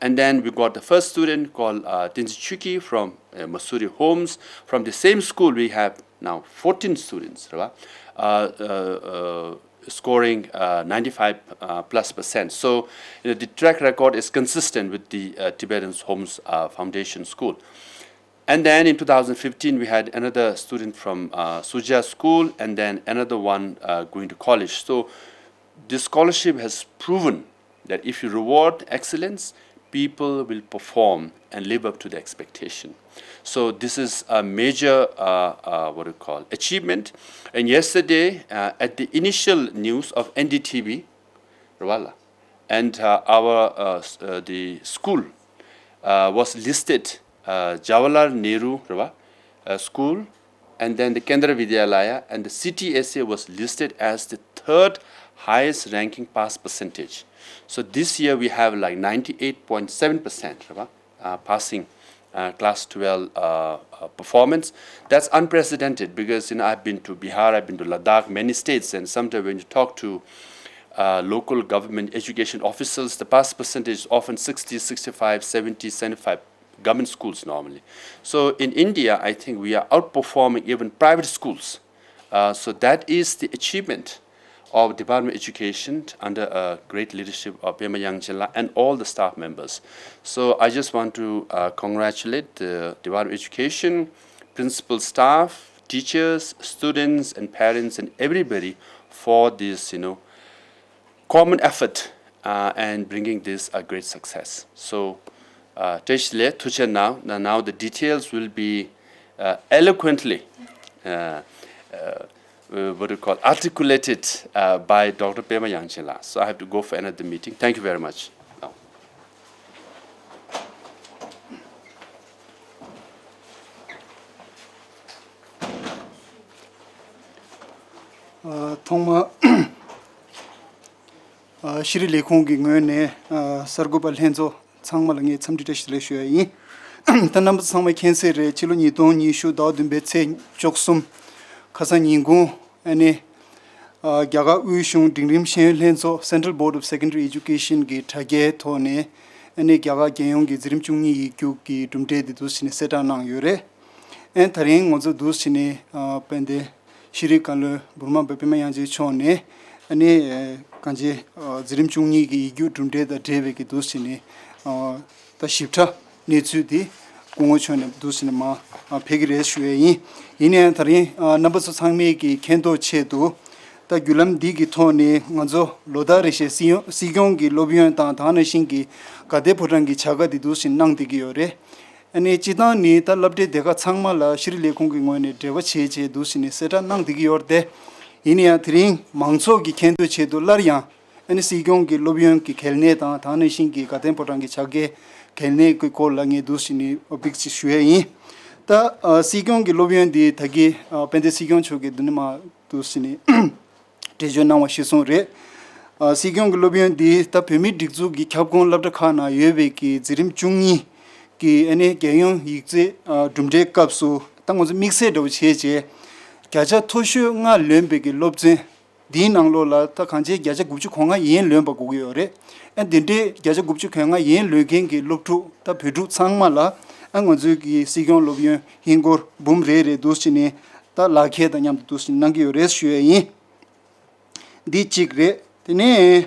And then we got the first student called uh, Tenzin Chuki from uh, Masuri Homes. From the same school, we have now fourteen students, right? Uh, uh, uh, scoring uh, ninety-five uh, plus percent. So, you know, the track record is consistent with the uh, Tibetan Homes uh, Foundation School. And then in two thousand fifteen, we had another student from uh, Suja School, and then another one uh, going to college. So, this scholarship has proven that if you reward excellence, people will perform and live up to the expectation. So this is a major, uh, uh, what do you call, achievement. And yesterday, uh, at the initial news of N D T V, Rawala, and uh, our uh, s- uh, the school uh, was listed, uh, Jawaharlal Nehru, Rawa, uh, school, and then the Kendra Vidyalaya and the C T S A was listed as the third highest ranking pass percentage. So this year we have like ninety-eight point seven percent, right? Uh, passing uh, class twelve uh, uh, performance. That's unprecedented because, you know, I've been to Bihar, I've been to Ladakh, many states, and sometimes when you talk to uh, local government education officials, the pass percentage is often sixty, sixty-five, seventy, seventy-five, government schools normally. So in India, I think we are outperforming even private schools. Uh, so that is the achievement of Department of Education under a great leadership of Pema Yangchela and all the staff members. So I just want to uh, congratulate the Department of Education, principal staff, teachers, students, and parents, and everybody for this, you know, common effort uh, and bringing this a great success. So, uh, Tesh Le, Tuche now, now, now the details will be uh, eloquently, uh, uh, uh, what do you call, articulated uh, by Doctor Pema Yangchela. So I have to go for another meeting. Thank you very much. Now. ཐོག་མར་ཤེས་རིག་ལས་ཁུངས་ཀྱི་ངོས་ནས་གསར་འགོད་པ་ལྷན་ཚོགས་ཚང་མ་ལ་ངས་འཚམས་འདྲི་བཀྲ་ཤིས་བདེ་ལེགས་ཞུ་ཡ་ཡིན། ད་རྣམ་པ་ཚང་མ་མཁྱེན་གསལ་རེད། ཕྱི་ལོ་ཉིས་སྟོང་ཉི་ཤུ་ཟླ་བ་བདུན་པའི་ཚེས་བཅུ་གསུམ་ཁ་སང་ཉིན་གུང་ཨ་ནི་རྒྱ་གར་དབུས་གཞུང་འབྲིང་རིམ་ཤེས་ཡོན་ལྷན་ཚོགས་Central Board of Secondary Education གི་དྲ་རྒྱའི་ཐོག་ནས་ ཨ་ནི་རྒྱ་གར་རྒྱལ་ཡོངས་ཀྱི་འཛིན་རིམ་བཅུ་གཉིས་ཡིག་རྒྱུགས་ཀྱི་གྲུབ་འབྲས་དེ་འདུག་སེ་བྱས་ནས་གསལ་བསྒྲགས་གནང་ཡོད་རེད། ཨ་ནི་ད་རིང་ང་ཚོ་འདུག་སེ་བྱས་ནས་ཨ་དཔལ་ལྡན་ཤེས་རིག་བཀའ་བློན་འབྲུག་སྒྲ་དམར་པདྨ་དབྱངས་ཅན་མཆོག་ནས་ཨ་ནི་ཨ་གང་ཅི་ཨ་འཛིན་རིམ་བཅུ་གཉིས་ཀྱི་ཡིག་རྒྱུགས་གྲུབ་འབྲས་དང་འབྲེལ་བའི་གི་འདུག་སེ་བྱས་ནས་ཨ་ད་ཞིབ་ཕྲ་གནས་ཚུལ་དེ་སྐུ་ངོ་མཆོག་ནས་འདུག་སེ་བྱས་ནས་མར་ཨ་ཕེབས་ཀྱི་རེད་ཞུ་ཡས་ཡིན། ཡིན་ནའང་ད་རིང་ཨ་རྣམ་པ་ཚོ་ཚང་མས་ཀྱི་མཁྱེན་རྟོགས་ཆེད་དུ། ད་བརྒྱུད་ལམ་འདི་གི་ཐོག་ནས་ང་ཚོ་ལོ་ལྟར་རེ་བཞིན་སྲིད་ཡོང་སྲིད་སྐྱོང་གི་སློབ་ཡོན་དང་དེ་ནང་བཞིན་གྱི་དགའ་ལྡན་ཕོ་བྲང་གི་བྱ་དགའ་འདི་འདུག་སེ་གནང་བསྡད་ཀྱི་ཡོད་རེད། ཨ་ནི་སྤྱིར་བཏང་ནི་ད་སློབ་གྲྭའི་སྡེ་ཁག་ཚང་མ་ལ་ཤེས་རིག་ལས་ཁུངས་ཀྱི་ངོས་ནས་འབྲེལ་བ་བྱས་བྱས་འདུག་སེ་ནས་གསལ་བསྒྲགས་གནང་བསྡད་ཀྱི་ཡོད་རེད་དེ། ཡིན་ན་ཡང་དེ་རིང་མང་ཚོགས་ཀྱི་མཁྱེན་རྟོགས་ཆེད་དུ་སླར་ཡང་ཨ་ནི་སྲིད་སྐྱོང་གི་སློབ་ཡོན་གྱི་གལ་གནད་དང་དེ་ནང་བཞིན་གྱི་དགའ་ལྡན་ཕོ་བྲང་གི་བྱ་དགའི་གལ་གནད་ཀྱི་སྐོར་ལ་ངས་འདུག་སེ་ནས་ཨ་ཕེབས་ཅིག་ཞུ་ཡས་ཡིན། ད་ཨ་སྲིད་སྐྱོང་གི་སློབ་ཡོན་འདི་ད་གིན་ཨ་དཔལ་ལྡན་སྲིད་སྐྱོང་མཆོག་གིས་འདི་ནས་མར་འདུག་སེ་ནས་འགྲེལ་བརྗོད་གནང་བ་གཞིར་བཟུང་རེད། ཨ་སྲིད་སྐྱོང་གི་སློབ་ཡོན་འདི་ད་བོད་མིའི་སྒྲིག་འཛུགས་ཀྱི་ཁྱབ་ཁོངས་སློབ་གྲྭ་ཁག་ནང་ཡོད་པའི་གི་འཛིན་རིམ་བཅུ་གཉིས་ཀྱི་ཨ་ནི་རྒྱལ་ཡོངས་ཡིག་ཚད་ཨ་གྲུབ་འབྲས་སྐབས་སུ་ད་ང་ཚོ་དམིགས་བསལ་འདྲ་བོ་བྱས་བྱས་བརྒྱ་ཆ་མཐོ་ཤོས་ལྔ་ལོན་པའི་གི་སློབ་ཚན་འདིའི་ནང་ལོགས་ལ་ད་གང་ཅི་བརྒྱ་ཆ་དགུ་བཅུ་གོ་ལྔ་ཡན་ལོན་པ་དགོས་ཀྱི་ཡོད་རེད། ཨ་འདི་འདྲའི་བརྒྱ་ཆ་དགུ་བཅུ་གོ་ལྔ་ཡན་ལོན་མཁན་གྱི་སློབ་ཕྲུག་ད་བོད་ཕྲུག་ཚང་མ་ལ་ཨ་ང་ཚོའི་གི་སྲིད་སྐྱོང་སློབ་ཡོན་ཧིན་སྒོར་འབུམ་རེ་རེ་འདུག་སེ་ནས་ད་ལག་ཁྱེར་དང་མཉམ་དུ་འདུག་སེ་གནང་གི་ཡོད་རེད་ཞུ་ཡས་ཡིན། འདི་གཅིག་རེད། དེ་ནས་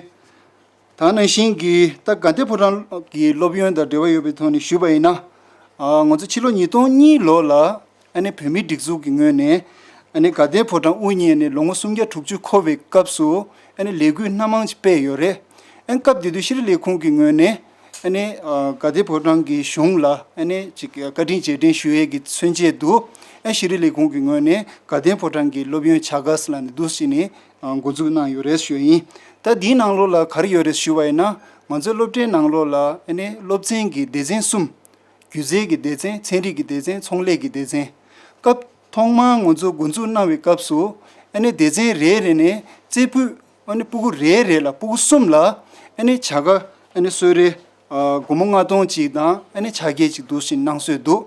ད་ནང་བཞིན་གྱི་ད་དགའ་ལྡན་ཕོ་བྲང་གི་སློབ་ཡོན་དང་འབྲེལ་བ་ཡོད་པའི་ཐོག་ནས་ཞུས་པ་ཡིན་ན། ཨ་ང་ཚོ་ཕྱི་ལོ་ཉིས་སྟོང་གཉིས་ལོ་ལ་ཨ་ནི་བོད་མིའི་སྒྲིག་འཛུགས་ཀྱི་ངོས་ནས་ཨ་ནི་དགའ་ལྡན་ཕོ་བྲང་དབུ་བརྙེས་ནས་ལོ་ངོ་སུམ་བརྒྱ་དྲུག་ཅུ་འཁོར་བའི་སྐབས་སུ་ཨ་ནི་ལས་འགུལ་སྣ་མང་ཅིག་སྤེལ་ཡོད་རེད། ཨ་ནི་སྐབས་དེ་དུས་ཤེས་རིག་ལས་ཁུངས་ཀྱི་ངོས་ནས་ཨ་ནི་ཨ་དགའ་ལྡན་ཕོ་བྲང་གི་གཞུང་ལ་ཨ་ནི་ཅིག་བཀའ་དྲིན་རྗེས་དྲན་ཞུ་ཡས་ཀྱི་མཚོན་ཆེད་དུ་ཨ་ཤེས་རིག་ལས་ཁུངས་ཀྱི་ངོས་ནས་དགའ་ལྡན་ཕོ་བྲང་གི་སློབ་ཡོན་བྱ་དགའ་ཟེར་ལབ་ནས་འདུག་སེ་ནས་ཨ་འགོ་འཛུགས་གནང་ཡོད་རེད་ཞུ་ཡ་ཡིན། ད་འདིའི་ནང་ལོགས་ལ་ག་རེ་ཡོད་རེད་ཞུ་བ་ཡིན་ན། ང་ཚོའི་སློབ་གྲྭའི་ནང་ལོགས་ལ་ཨ་ནི་སློབ་ཚན་གྱི་སྡེ་ཚན་གསུམ། སྒྱུ་རྩལ་གྱི་སྡེ་ཚན། ཚན་རིག་གི་སྡེ་ཚན། ཚོང་ལས་ཀྱི་སྡེ་ཚན། སྐབས་ཐོག་མར་ང་ཚོ་འགོ་འཛུགས་གནང་བའི་སྐབས་སུ་ཨ་ནི་སྡེ་ཚན་རེ་རེ་ནས་རྩེ་ཕུད་ཨ་ནི་སྤུ་གུ་རེ་རེ་ལ་སྤུ་གུ་གསུམ་ལ་ཨ་ནི་བྱ་དགའ་ཨ་ནི་གསོལ་རས་ཨ་སྒོར་མོ་ལྔ་སྟོང་གཅིག་དང་ཨ་ནི་ཕྱག་འཁྱེར་གཅིག་འདུག་སེ་གནང་སྲོལ་འདུག་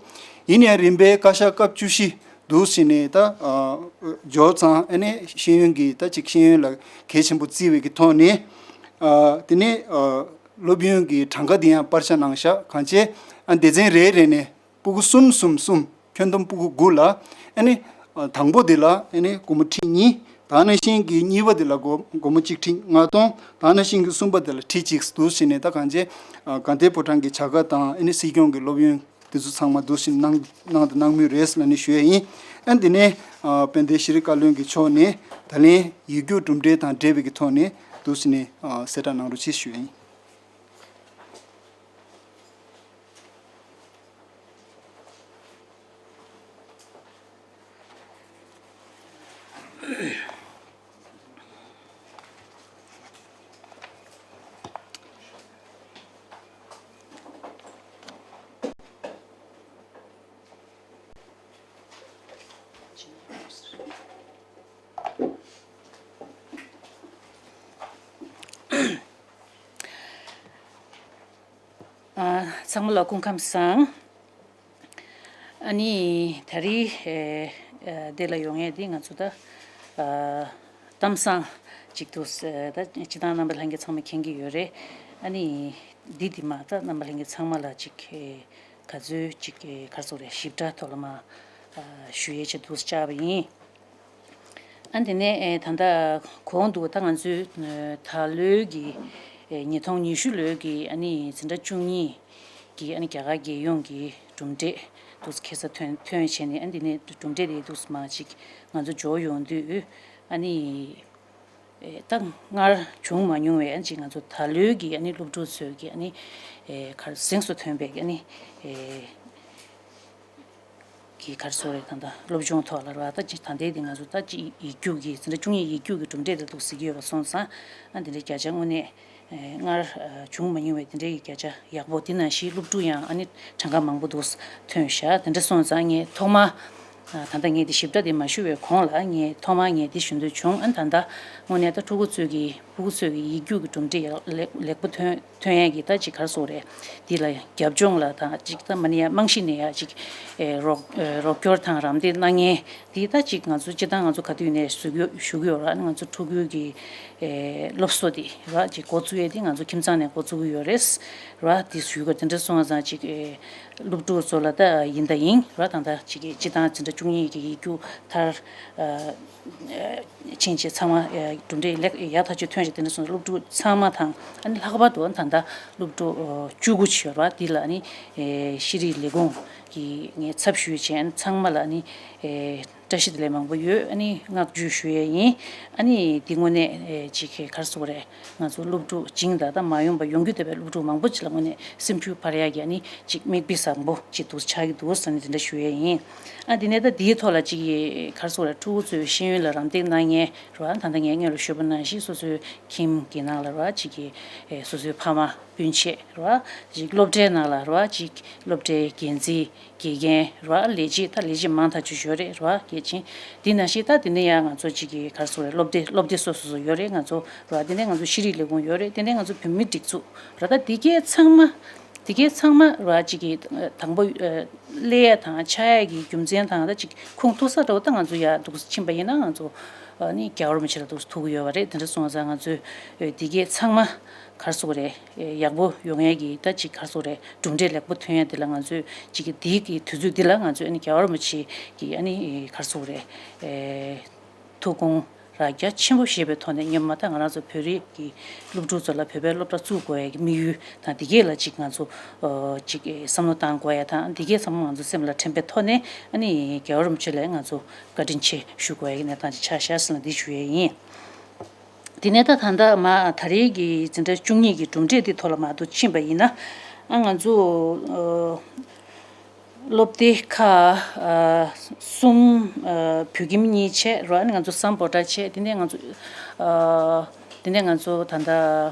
ཡིན་ནའང་རིམ་པས་བཀའ་ཤག་སྐབས་བཅུ་བཞི་འདུག་སེ་ནས་ད་ཨ་འབྱོར་ཙང་ཨ་ནི་ཤེས་ཡོན་གྱི་ད་ཅིག་ཤེས་ཡོན་ལ་གལ་ཆེན་པོ་བརྩི་བའི་གི་ཐོག་ནས་ཨ་དེ་ནས་ཨ་སློབ་ཡོན་གྱི་གྲངས་ཀ་དེ་ཡང་སྤར་ཆ་གནང་ཤག་གང་བྱས་ཨ་སྡེ་ཚན་རེ་རེ་ནས་སྤུ་གུ་གསུམ་གསུམ་གསུམ། ཁྱོན་བསྡོམས་སྤུ་གུ་དགུ་ལ་ཨ་ནི་ཨ་དང་པོ་དེ་ལ་ཨ་ནི་སྒོར་མོ་ཁྲི་གཉིས། ད་ནང་བཞིན་གྱི་གཉིས་པ་དེ་ལ་སྒོར་སྒོར་མོ་གཅིག་ཁྲི་ལྔ་སྟོང་། ད་ནང་བཞིན་གྱི་གསུམ་པ་དེ་ལ་ཁྲི་གཅིག་འདུག་སེ་ནས་ད་གང་བྱས་ཨ་དགའ་ལྡན་ཕོ་བྲང་གི་བྱ་དགའ་དང་ཨ་ནི་སྲིད་སྐྱོང་གི་སློབ་ཡོན་དེ་ཚོ་ཚང་མ་འདུག་སེ་གནང་གནང་དང་གནང་མུས་རེད་ལབ་ནས་ཞུ་ཡ་ཡིན། ཨ་འདི་ནས་ཨ་དཔལ་ལྡན་ཤེས་རིག་བཀའ་བློན་གྱི་ཕྱོགས་ནས་ད་ལན་ཡིག་རྒྱུགས་གྲུབ་འབྲས་དང་འབྲེལ་བའི་གི་ཐོག་ནས་འདུག་སེ་ནས་ཨ་གསལ་བསྒྲགས་གནང་རོགས་གྱིས་ཞུ་ཡ་ཡིན། ཨ་ཚང་མ་ལ་སྐུ་ཁམས་བཟང་། ཨ་ནི་ད་རེས་ཨེ་ཨེ་འདི་ལ་ཡོང་ཡས་འདི་ང་ཚོ་ད་ཨ་གཏམ་བཟང་ཅིག་འདུག་ཟེར། ད་སྤྱིར་བཏང་རྣམ་པ་ལྷན་རྒྱས་ཚང་མས་མཁྱེན་གྱི་ཡོད་རེད། ཨ་ནི་འདི་འདི་མ་ད་རྣམ་པ་ལྷན་རྒྱས་ཚང་མ་ལ་ཅིག་ཨེ་ག་ཚོད་ཅིག་ཨེ་ག་རེ་ཟེར་དགོས་རེད། ཞིབ་ཕྲ་ཐོག་ལ་མ་ཨ་ཞུ་ཡས་ཆེད་འདུག་བཅར་བ་ཡིན། ཨ་འདི་ནས་ཨེ་ད་ལྟ་གོང་དུ་ད་ང་ཚོའི་ཨེ་ད་ལོའི་གི་ཨེ་ཉིས་སྟོང་ཉི་ཤུ་ལོའི་གི་ཨ་ནི་འཛིན་གྲྭ་བཅུ་གཉིས་ཀྱི་ཨ་ནི་རྒྱ་གར་རྒྱལ་ཡོངས་ཀྱི་གྲུབ་འབྲས་འདུག་ཁ་སང་ཐོན་ཐོན་བྱས་ནས། ཨ་འདི་ནས་གྲུབ་འབྲས་དེ་འདུག་མར་ཅིག་ང་ཚོ་འབྱོར་ཡོང་དུས་ཨ་ནི་ཨེ་ད་སྔར་བྱུང་མ་མྱོང་བའི་ཨ་ནི་ཅིག་ང་ཚོ་ད་ལོའི་གི་ཨ་ནི་སློབ་ཕྲུག་ཚོའི་གི་ཨ་ནི་ཨེ་ག་རེ་གཟེངས་སུ་ཐོན་པའི་གི་ཨ་ནི་ཨེ་གི་ག་རེ་ཟེར་དགོས་རེད། ད་ལྟ་སློབ་སྦྱོང་ཐོག་ལ་རེད་པ། ད་ཅིག་ད་ལྟའི་དེ་ང་ཚོ་ད་ཅིག་ཡིག་རྒྱུགས་ཀྱི་འཛིན་གྲྭ་བཅུ་གཉིས་ཡིག་རྒྱུགས་ཀྱི་གྲུབ་འབྲས་དེ་འདུག་གཟིགས་ཀྱི་ཡོད་པ་སོང་ཙང་། ཨ་འདི་འདྲའི་བརྒྱ་ཆ་དངོས་གནས་ཨེ་སྔར་ཨ་བྱུང་མ་མྱོང་བའི་དེ་འདྲའི་བརྒྱ་ཆ་ཡག་པོ། དེ་ནང་བཞིན་སློབ་ཕྲུག་ཡང་ཨ་ནི་གྲངས་ཀ་མང་པོ་འདུག་ཐོན་ཤག་དེ་འདྲ་སོང་ཙང་ངས་ཐོག་མ་ ད་ལྟ་ངས་འདི་ཞིབ་ཕྲ་འདི་མ་ཞུ་བའི་གོང་ལ་ངས་ཐོག་མར་ངས་འདི་ཞུ་འདོད་བྱུང་། ཨ་ནི་ད་ལྟ་དངོས་གནས་ད་ཕྲུ་གུ་ཚོས་ཀྱི་ཕྲུ་གུ་ཚོས་ཀྱི་ཡིག་རྒྱུགས་ཀྱི་གྲུབ་འབྲས་ཡག་ལེགས་ལེགས་པོ་ཐོན་ཐོན་ཡས་ཀྱི་ད་ཅིག་ག་རེ་ཟེར་དགོས་རེད། འདི་ལ་རྒྱབ་ལྗོངས་ལ་ད་ཅིག་ད་མ་ནི་ཡ་རྨང་གཞི་ནས་ཡ་ཅིག་ཨེ་རོགས་ཨེ་རོགས་སྐྱོར་དང་རམ་འདེགས་གནང་མཁན་འདི་ད་ཅིག་ང་ཚོ་སྤྱིར་བཏང་ང་ཚོ་ག་དུས་ནས་ཞུ་གི་ཞུ་གི་ཡོད་ར། ང་ཚོ་ཕྲུ་གུའི་གི་ཨེ་སློབ་གསོ་འདི་ར་ཅིག་འགོ་བཙུགས་ཡས་འདི་ང་ཚོ་ཁྱིམ་ཚང་ནས་འགོ་བཙུགས་གི་ཡོད་རེད་ར། འདི་ཞུ་གི་དེ་འདྲ་སོང་ཙང་ཅིག་ཨེ་སློབ་ཕྲུག་ཚོ་ལ་ད་ཡིན་ད་ཡིན་ར། ད་ད་ཅིག་གི་སྤྱིར་བཏང་འཛིན་གྲྭ་བཅུ་གཉིས་ཀྱི་ཡིག་རྒྱུགས་མཐར་ཨ་ཕྱིན་བྱས་ཚང་མ་ཨ་གྲུབ་འབྲས་ལེགས་ཡག་ཐག་ཆོད་ཐོན་བྱས་དེ་འདྲ་སོང་ཙང་སློབ་ཕྲུག་ཚང་མ་དང་། ཨ་ནི་ལྷག་པར་དུ་ད་ལྟ་སློབ་ཕྲུག་ཨ་བཅུ་དགུ་ཅིག་ཡོད་ར། འདི་ལ་ཨ་ནི་ཨེ་ཤེས་རིག་ལས་ཁུངས་ཀྱི་ངས་ཚབ་ཞུས་བྱས་ཨ་ནི་ཚང་མ་ལ་ཨ་ནི་ཨེ་བཀྲ་ཤིས་བདེ་ལེགས་མང་པོ་ཡོད། ཨ་ནི་བསྔགས་བརྗོད་ཞུ་ཡས་ཡིན། ཨ་ནི་འདི་དངོས་གནས་ཨེ་ཅིག་ག་རེ་ཟེར་དགོས་རེད། ང་ཚོ་སློབ་ཕྲུག་སྦྱིན་བདག་དང་མ་ཡོང་པ་ཡོང་རྒྱུ་བསྡད་པའི་སློབ་ཕྲུག་མང་པོ་ཅིག་ལ་དངོས་གནས་སེམས་ཤུགས་འཕར་ཡག་གི་ཨ་ནི་ཅིག་མིག་དཔེ་བཟང་པོ་ཅིག་འདུག་ཆགས་ཀྱི་འདུག་ཟེར་ནས་དེ་འདྲ་ཞུ་ཡས་ཡིན། ཨ་དེ་ནས་ད་འདིའི་ཐོག་ལ་ཅིག་ག་རེ་ཟེར་དགོས་རེད། ཕྲུ་གུ་ཚོའི་ཤེས་ཡོན་ལ་རམ་འདེགས་གནང་མཁན་རེད་བ། ད་ལྟ་ངས་སྔོན་ལ་ཞུས་པ་ནང་བཞིན་སོ་སོའི་ཁྱིམ་གྱི་ནང་ལ་རེད་བ། ཅིག་གི་ཨེ་སོ་སོའི་ཕ་མ་སྤུན་མཆེད་རེད་བ། ཅིག་སློབ་གྲྭའི་ནང་ལ་རེད་བ། ཅིག་སློབ་གྲྭའི་འགན་འཛིན། དགེ་རྒན་རེད་བ། ལས་བྱེད་ད་ལས་བྱེད་མང་ཐག་ཆོད་ཡོད་རེད་རེད་བ། གལ་ཆེན། འདི་ནང་བཞིན་ད་དེ་ནས་ཡང་ང་ཚོ་གཅིག་གི་ག་རེ་ཟེར་དགོས་རེད། སློབ་སྡེ་སློབ་སྡེ་སོ་སོ་སོ་ཡོད་རེད། ང་ཚོ་རེད་བ། དེ་ནས་ང་ཚོ་ཤེས་རིག་ལས་ཁུངས་ཡོད་རེད། དེ་ནས་ང་ཚོ་བོད་མིའི་སྒྲིག་འཛུགས་རེད། ད་འདི་གས་ཚང་མ་འདི་གས་ཚང་མ་རེད་བ། གཅིག་གི་དང་པོ་སླེབས་ཡ་དང་ཆགས་ཡ་གི་རྒྱུ་མཚན་དང་ད་ཅིག་ཁུངས་ཐུག་ས་འདྲ་བོ་ད་ང་ཚོ་ཡར་འདུག་ཕྱིན་པ་ཡིན་ན་ང་ཚོ་ནི་རྒྱལ་བ་རིན་པོ་ཆེ་ལ་འདུག་ཐུག་གི་ཡོད་པ་རེད། དེ་འདྲ་སོང་ཙང་ང་ཚོས་འདི་གས་ཚང་མ་ག་རེ་ཟེར་དགོས་རེད། ཡག་པོ་ཡོང་ཡས་ཀྱི་ད་ཅིག་ག་རེ་ཟེར་དགོས་རེད། གྲུབ་འབྲས་ལེགས་པོ་ཐོན་ཡས་འདི་ལ་ང་ཚོས་ཅིག་གི་འདི་གི་དུས་ཚོད་འདི་ལ་ང་ཚོས་ཨ་ནི་རྒྱལ་བ་རིན་པོ་ཆེ་གི་ཨ་ནི་ག་རེ་ཟེར་དགོས་རེད། ཐུགས་དགོངས་ར་རྒྱ་ཆེན་པོ་བཞེས་པའི་ཐོག་ནས་སྔོན་མ་ད་ང་རང་ཚོ་བོད་རིགས་ཀྱི་སློབ་ཕྲུག་ཚོ་ལ་བོད་པའི་སློབ་གྲྭ་བཙུགས་དགོས་ཡས་ཀྱི་དམིགས་ཡུལ་དང་འདི་གས་ལ་ཅིག་ང་ཚོ་ཅིག་བསམ་བློ་བཏང་དགོས་ཡས་དང་འདི་གས་ཚང་མ་ང་ཚོ་སེམས་ལ་དྲན་པའི་ཐོག་ནས་ཨ་ནི་རྒྱལ་བ་རིན་པོ་ཆེ་ལ་ང་ཚོ་བཀའ་དྲིན་ཆེ་ཞུ་དགོས་ཡས་ཀྱི་གནས་སྟངས་ཅིག་ཆགས་ཤག་ཟེར་ན་འདི་ཞུ་ཡས་ཡིན། དེ་ནས་ད་ད་ལྟ་མ་ད་རེས་ཀྱི་འཛིན་གྲྭ་བཅུ་གཉིས་ཀྱི་གྲུབ་འབྲས་དེ་ཐོག་ལ་མ་གཏོགས་ཕྱིན་པ་ཡིན་ན། ཨ་ང་ཚོ་ཨ་སློབ་སྡེ་ཁག་ཨ་གསུམ། ཨ་བོད་ཁྱིམ་གཉིས་བྱས་རོགས། ཨ་ནི་ང་ཚོ་སམ་བྷོ་ཊ་བྱས། དེ་ནས་ང་ཚོ་ཨ་དེ་ནས་ང་ཚོ་ད་ལྟ་ཨ་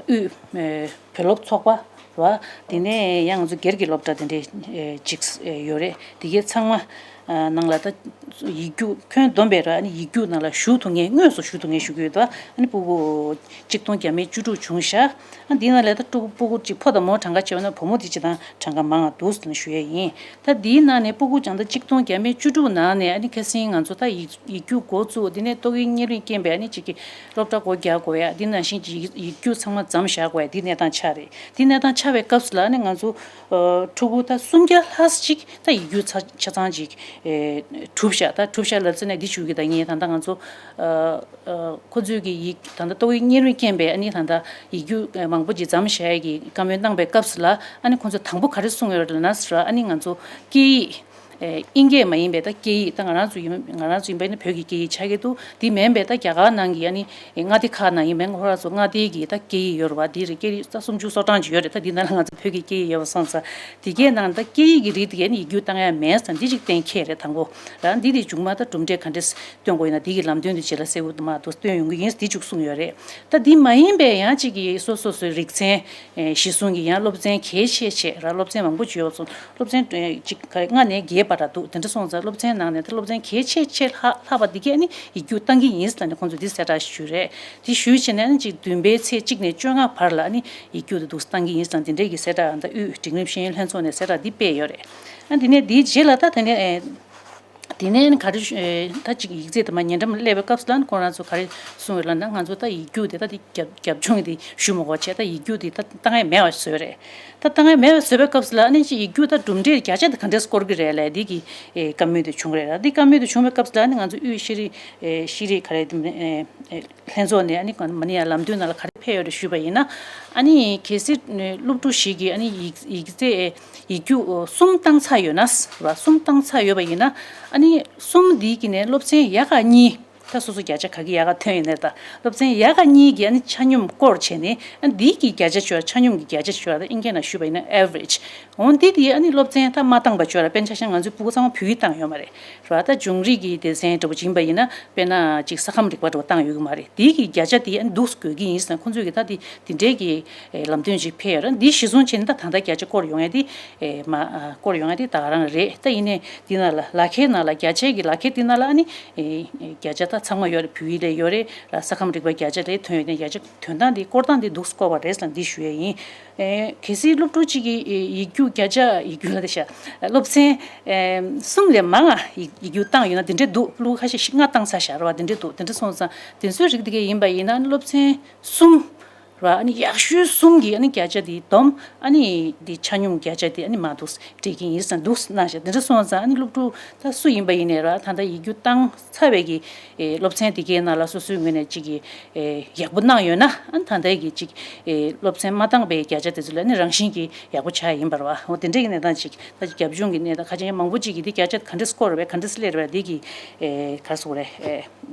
དབུས་ཨ་བོད་སློབ་ཚོགས་པ་རོགས། དེ་ནས་ཡང་ང་ཚོ་སྒེར་གྱི་སློབ་གྲྭ་དེ་འདྲའི་ཨ་ཅིག་ཨ་ཡོད་རེད། དེ་གའི་ཚང་མ་ཨ་ནང་ལ་ད་ཡིག་རྒྱུགས་ཁྱོན་བསྡོམས་པས་ར། ཨ་ནི་ཡིག་རྒྱུགས་ནང་ལ་ཞུགས་ཐུབ་མཁན་དངོས་སུ་ཞུགས་ཐུབ་མཁན་ཞུ་གི་ཡོད་ད། ཨ་ནི་སྤུ་གུ་གཅིག་སྟོང་བརྒྱ་མེད་བཅུ་དྲུག་བྱུང་ཤག་ཨ་འདི་ནང་ལས་ད་ཕྲུ་གུ་སྤུ་གུ་གཅིག་ཕོ་དང་མོ་གྲངས་ཀ་བྱས་པ་ན་བུ་མོ་དེ་སྤྱིར་བཏང་གྲངས་ཀ་མང་བ་འདུག་ཟེར་ནས་ཞུ་ཡས་ཡིན། ད་འདིའི་ནང་ནས་སྤུ་གུ་བྱས་ན་ད་གཅིག་སྟོང་བརྒྱ་མེད་བཅུ་དྲུག་ནང་ནས་ཨ་ནི་ཁ་སང་ང་ཚོ་ད་ཡིག་ཡིག་རྒྱུགས་འགོ་བཙུགས། དེ་ནས་ཏོག་དབྱིབས་གཉན་རིམས་རྐྱེན་པས་ཨ་ནི་གཅིག་གི་སློབ་གྲྭ་སྒོ་རྒྱག་དགོས་ཡ། འདི་ནང་བཞིན་གྱི་ཡིག་ཡིག་རྒྱུགས་ཚང་མ་མཚམས་བཞག་དགོས་ཡ། འདི་གནས་སྟངས་ཆགས་རེད། འདི་གནས་སྟངས་ཆགས་པའི་སྐབས་སུ་ལ་ཨ་ནི་ང་ཚོ་ཨ་ཕྲུ་གུ་ད་སུམ་བརྒྱ་ལྷག་ཅིག་ད་ཡིག་རྒྱུགས་ཆ་ཆ་ཚང་ཅིག་ཨེ་གྲུབ་ཤག་ད་གྲུབ་ཤག་ལབ་ཚེ་ནས་འདི་ཞུ་གི། ད་ངས་ད་ལྟ་ང་ཚོ་ཨ་ཨ་ཁོ་ཚོས་ཀྱི་ཡིག་ད་ལྟ་ཏོག་དབྱིབས་གཉན་རིམས་རྐྱེན་པས་ཨ་ནི་ད་ལྟ་ཡིག་རྒྱུགས་མང་པོ་ཅིག་མཚམས་བཞག་ཡས་ཀྱི་བཀའ་མོལ་གནང་པའི་སྐབས་སུ་ལ་ཨ་ནི་ཁོ་ཚོས་དང་པོ་ག་རེ་གསུངས་ཡོད་རེད་ལབ་ན་ཟེར་བ། ཨ་ནི་ང་ཚོ་སྐད་ཡིག་ཨེ་དབྱིན་སྐད་མ་ཡིན་པའི་ད་སྐད་ཡིག་ད་ང་རང་ཚོ་ཡིན། ང་རང་ཚོ་ཡིན་པ་ཡིན་ན་བོད་ཀྱི་སྐད་ཡིག་ཆགས་ཀྱི་འདུག་དེ་མིན་པའི་ད་རྒྱ་གར་ནང་གི་ཨ་ནི་མངའ་སྡེ་ཁག་ནང་ཡིན་པ་ཡིན་ན་ཁོ་རང་ཚོ་མངའ་སྡེ་གི་ད་སྐད་ཡིག་ཡོད་རེད་བ། དེ་རེད། སྐད་ཡིག་ད་སུམ་ཅུ་སོ་གྲངས་ཅིག་ཡོད་རེད། ད་འདི་ནང་ལ་ང་ཚོ་བོད་ཀྱི་སྐད་ཡིག་ཡོད་པ་སོང་ཙང་དེ་གའི་ནང་ད་སྐད་ཡིག་གི་རིགས་དེ་གའི་ནི་ཡིག་རྒྱུགས་བཏང་ཡ་མེད་ཙང་འདི་ཅིག་གཏན་འཁེལ་རེད། དང་པོ་རང་འདི་དེ་མཇུག་མ་ད་གྲུབ་འབྲས་ག་འདྲས་སྟོན་དགོས་ཡིན་ན་འདི་གི་ལམ་སྟོན་དེ་རྗེས་ལ་གསལ་པོ་མ་གཏོགས་སྟོན་ཡོང་གི་ཡིན། འདི་མཇུག་གསུངས་ཡོད་རེད། ད་འདི་མ་ཡིན་པའི་ཡང་གཅིག་གི་སོ་སོ་སོའི་རིག་ཚན་ཨེ་གཞི་བཟུང་གི་ཡང་སློབ་ཚན་གལ་ཆེ་ཆེ་ར། སློབ་ཚན་མང་པོ་ཅིག་ཡོད་སོང་། སློབ་ཚན་ཨེ་གཅིག་ག་ལྔ་ནས་བརྒྱད་བར་ར་འདུག་དེ་འདྲ་སོང་ཙང་སློབ་ཚན་ནང་ནས་ད་སློབ་ཚན་གལ་ཆེ་ཆེ་ལྷག་ལྷག་པ་འདི་གས་ནི་ཡིག་རྒྱུགས་བཏང་གི་ཡིན་ལབ་ནས་ཁོང་ཚོས་འདི་གསལ་བསྒྲགས་ཞུས་རེད། དེ་ཞུས་བྱས་ནས་ནི་གཅིག་བདུན་པའི་ཚེས་གཅིག་ནས་བཅོ་ལྔ་བར་ལ་ནི་ཡིག་རྒྱུགས་དེ་འདུག་བཏང་གི་ཡིན་ཙང་དེ་འདྲའི་གི་གསལ་བསྒྲགས་ད་དབུས་འབྲིང་རིམ་ཤེས་ཡོན་ལྷན་ཚོགས་ནས་གསལ་བསྒྲགས་འདི་སྤེལ་ཡོད་རེད། ཨ་དེ་ནས་འདིའི་རྗེས་ལ་ད་དེ་ནས་ཨེ། དེ་ནས་ག་རེ་ཞུ། ཨེ། ད་ཅིག་ཡིག་ཚད་དེ་མ་ཉེ་འགྲམ་སླེབས་པའི་སྐབས་སུ་ལ་ཁོང་རང་ཚོ་ག་རེ་གསུངས་ཡོད་ལབ་ན། ང་ཚོ་ད་ཡིག་རྒྱུགས་དེ་ད་དེ་རྒྱབ་རྒྱབ་ལྗོངས་དེ་ཞུ་མ་དགོས་བྱས། ད་ཡིག་རྒྱུགས་དེ་ད་བཏང་ཡས་མེད་པ་བཟོས་རེད། ད་བཏང་ཡས་མེད་པ་བཟོས་པའི་སྐབས་སུ་ལ་ཨ་ནི་ཅིག་ཡིག་རྒྱུགས་ད་གྲུབ་འབྲས་བརྒྱ་ཆ་དེ་ག་འདྲས་སྐོར་གི་རེད་ལབ་འདི་གི་ཨེ་བཀའ་མོལ་དེ་བྱུང་རེད། ད་འདི་བཀའ་མོལ་དེ་བྱུང་བའི་སྐབས་སུ་ལ་ཨ་ནི་ང་ཚོ་དབུས་ཤེས་རིག་ཨེ་ཤེས་རིག་ག་རེ་དེ་ཨེ་ལྷན་ཚོགས་ནས་ཨ་ནི་མ་ནི་ཡ་ལམ་སྟོན་ནང་ལ་ག་རེ་ཕེབས་ཡོད་རེད་ཞུས་པ་ཡིན་ན། ཨ་ནི་གལ་སྲིད་སློབ་ཕྲུག་ཞིག་གིས་ཨ་ནི་ཡིག་ཡིག་ཚད་ཡིག་རྒྱུགས་གསུམ་བཏང་ཚར་ཡོད་ན་ར། གསུམ་བཏང་ཚར་ཡོད་པ་ཡིན་ན་ཨ་ནི་གསུམ་འདི་གི་ནས་སློབ་ཚན་ཡག་ག་གཉིས་ ད་སོ་སོ་བརྒྱ་ཆ་ག་གི་ཡག་ག་ཐོན་ཡོད་ནས། ད་སློབ་ཚན་ཡག་ག་གཉིས་ཀྱི་ཨ་ནི་ཆ་སྙོམས་སྐོར་བྱས་ནས། ཨ་འདི་གི་བརྒྱ་ཆ་ཆོག་ཆ་སྙོམས་ཀྱི་བརྒྱ་ཆ་ཆོག་ད་ཨིན་སྐད་ནང་ཞུས་པ་ཡིན་ན་average། འོ་འདི་དེ་ཨ་ནི་སློབ་ཚན་ད་མ་བཏང་པ་ཆོག་ལ། དཔེར་ན་ཆ་བཞག་ང་ཚོའི་སྤུ་གུ་ཚང་མ་བོད་ཡིག་བཏང་ཡོད་མ་རེད། རེད་བ། ད་ཆུང་རིགས་ཀྱི་སྡེ་ཚན་འདྲ་པོ་ཅིག་ཡིན་པ་ཡིན་ན། དཔེར་ན་ཅིག་ས་ཁམས་རིག་པ་འདྲ་པོ་བཏང་ཡོད་ཀྱི་མ་རེད། དེའི་གི་བརྒྱ་ཆ་དེ་ཨ་ནི་འདུག་དགོས་ཀྱི་ཡིན་ཟེར་ན། ཁོང་ཚོས་ཀྱི་ད་དེ་དེ་འདྲའི་གི་ཨེ་ལམ་སྟོན་ཅིག་ཕེབས་ཡོད་རེད། འདི་གཞི་བཟུང་བྱས་ནས་ད་ད་ལྟ་བརྒྱ་ཆ་སྐོར་ཡོང་ཡ་དེ་ཨེ་མ་ཨ་སྐོར་ཡོང་ཡ་དེ་ད་ག་རང་རེད། ད་ཡིན་ནའི་འདི་ནང་ལ་ལག་ཁྱེར་ནང་ལ་བརྒྱ་ཆའི་གི་ལག་ཁྱེར་འདི་ནང་ལ་ཨ་ནི་ཨེ་བརྒྱ་ཆ་ད་ཚང་མ་ཡོད་རེད། བོད་ཡིག་ལ་ཡོད་རེད། ས་ཁམས་རིག་པ་བརྒྱ་ཆ་ལ་ཐོན་ཡོད་དེ། བརྒྱ་ཆ་ཐོན་སྟངས་འདི་སྐོར་སྟངས་འདི་འདུག་སྐོར་བ་རེད་ཟེར་ན་འདི་ཞུ་ཡ་ཡིན། ཨེ་གལ་སྲིད་སློབ་ཕྲུག་ཅིག་གིས་ཨེ་ཡིག་རྒྱུགས་བརྒྱ་ཆ་ཡིག་རྒྱུགས་ལ་དེ་ཤ་སློབ་ཚན་ཨེ་གསུམ་ལས་མང་ང་ཡིག་ཡིག་རྒྱུགས་བཏང་ཡོད་ན་དེ་འདྲས་འདུག་སློབ་ཕྲུག་ཁ་ཤས་ཤིག་ལྔ་བཏང་ཚར་ཤག་རེད་བ། དེ་འདྲས་འདུག་དེ་འདྲས་སོང་ཙང་དེ་ཚོའི་རིགས་དེ་གས་ཡིན་པ་ཡིན་ན་སློབ་ཚན་གསུམ་རེད་བ། ཨ་ནི་ཡག་ཤོས་གསུམ་གྱི་ཨ་ནི་བརྒྱ་ཆ་དེ་བསྡོམས། ཨ་ནི་དེ་ཆ་སྙོམས་བརྒྱ་ཆ་དེ་ཨ་ནི་མར་འདུག་སྤྲད་ཀྱི་ཡིན་ཟེར་འདུག་གནང་ཤག་དེ་འདྲས་སོང་ཙང་ཨ་ནི་སློབ་ཕྲུག་ད་སུ་ཡིན་པ་ཡིན་ནའི་རེད་བ། ད་ལྟ་ཡིག་རྒྱུགས་བཏང་ཚར་བའི་གི་ཨེ་སློབ་ཚན་དེ་གའི་ནང་ལ་སོ་སོའི་ངོས་ནས་ཅིག་གི་ཨེ་ཡག་པོ་གནང་ཡོད་ན། ཨ་ནི་ད་ལྟའི་གི་ཅིག་ཨེ་སློབ་ཚན་མ་བཏང་པའི་བརྒྱ་ཆ་དེ་ཚོ་ལ་ནི་རང་བཞིན་གྱིས་ཡག་པོ་ཆགས་ཡིན་པ་རེད་བ། འོ་དེ་འདྲའི་གི་གནས་སྟངས་ཅིག་ད་ཅིག་རྒྱབ་ལྗོངས་ཀྱི་གནས་སྟངས་ཁ་ཅིག་མང་པོ་ཅིག་གིས་འདི་བརྒྱ་ཆ་ག་འདྲས་སྐོར་རེད་པས། ག་འདྲས་སླེབས་རེད་པས། འདི་གི་ཨེ་ག་རེ་ཟེར་དགོས་རེད། ཨེ་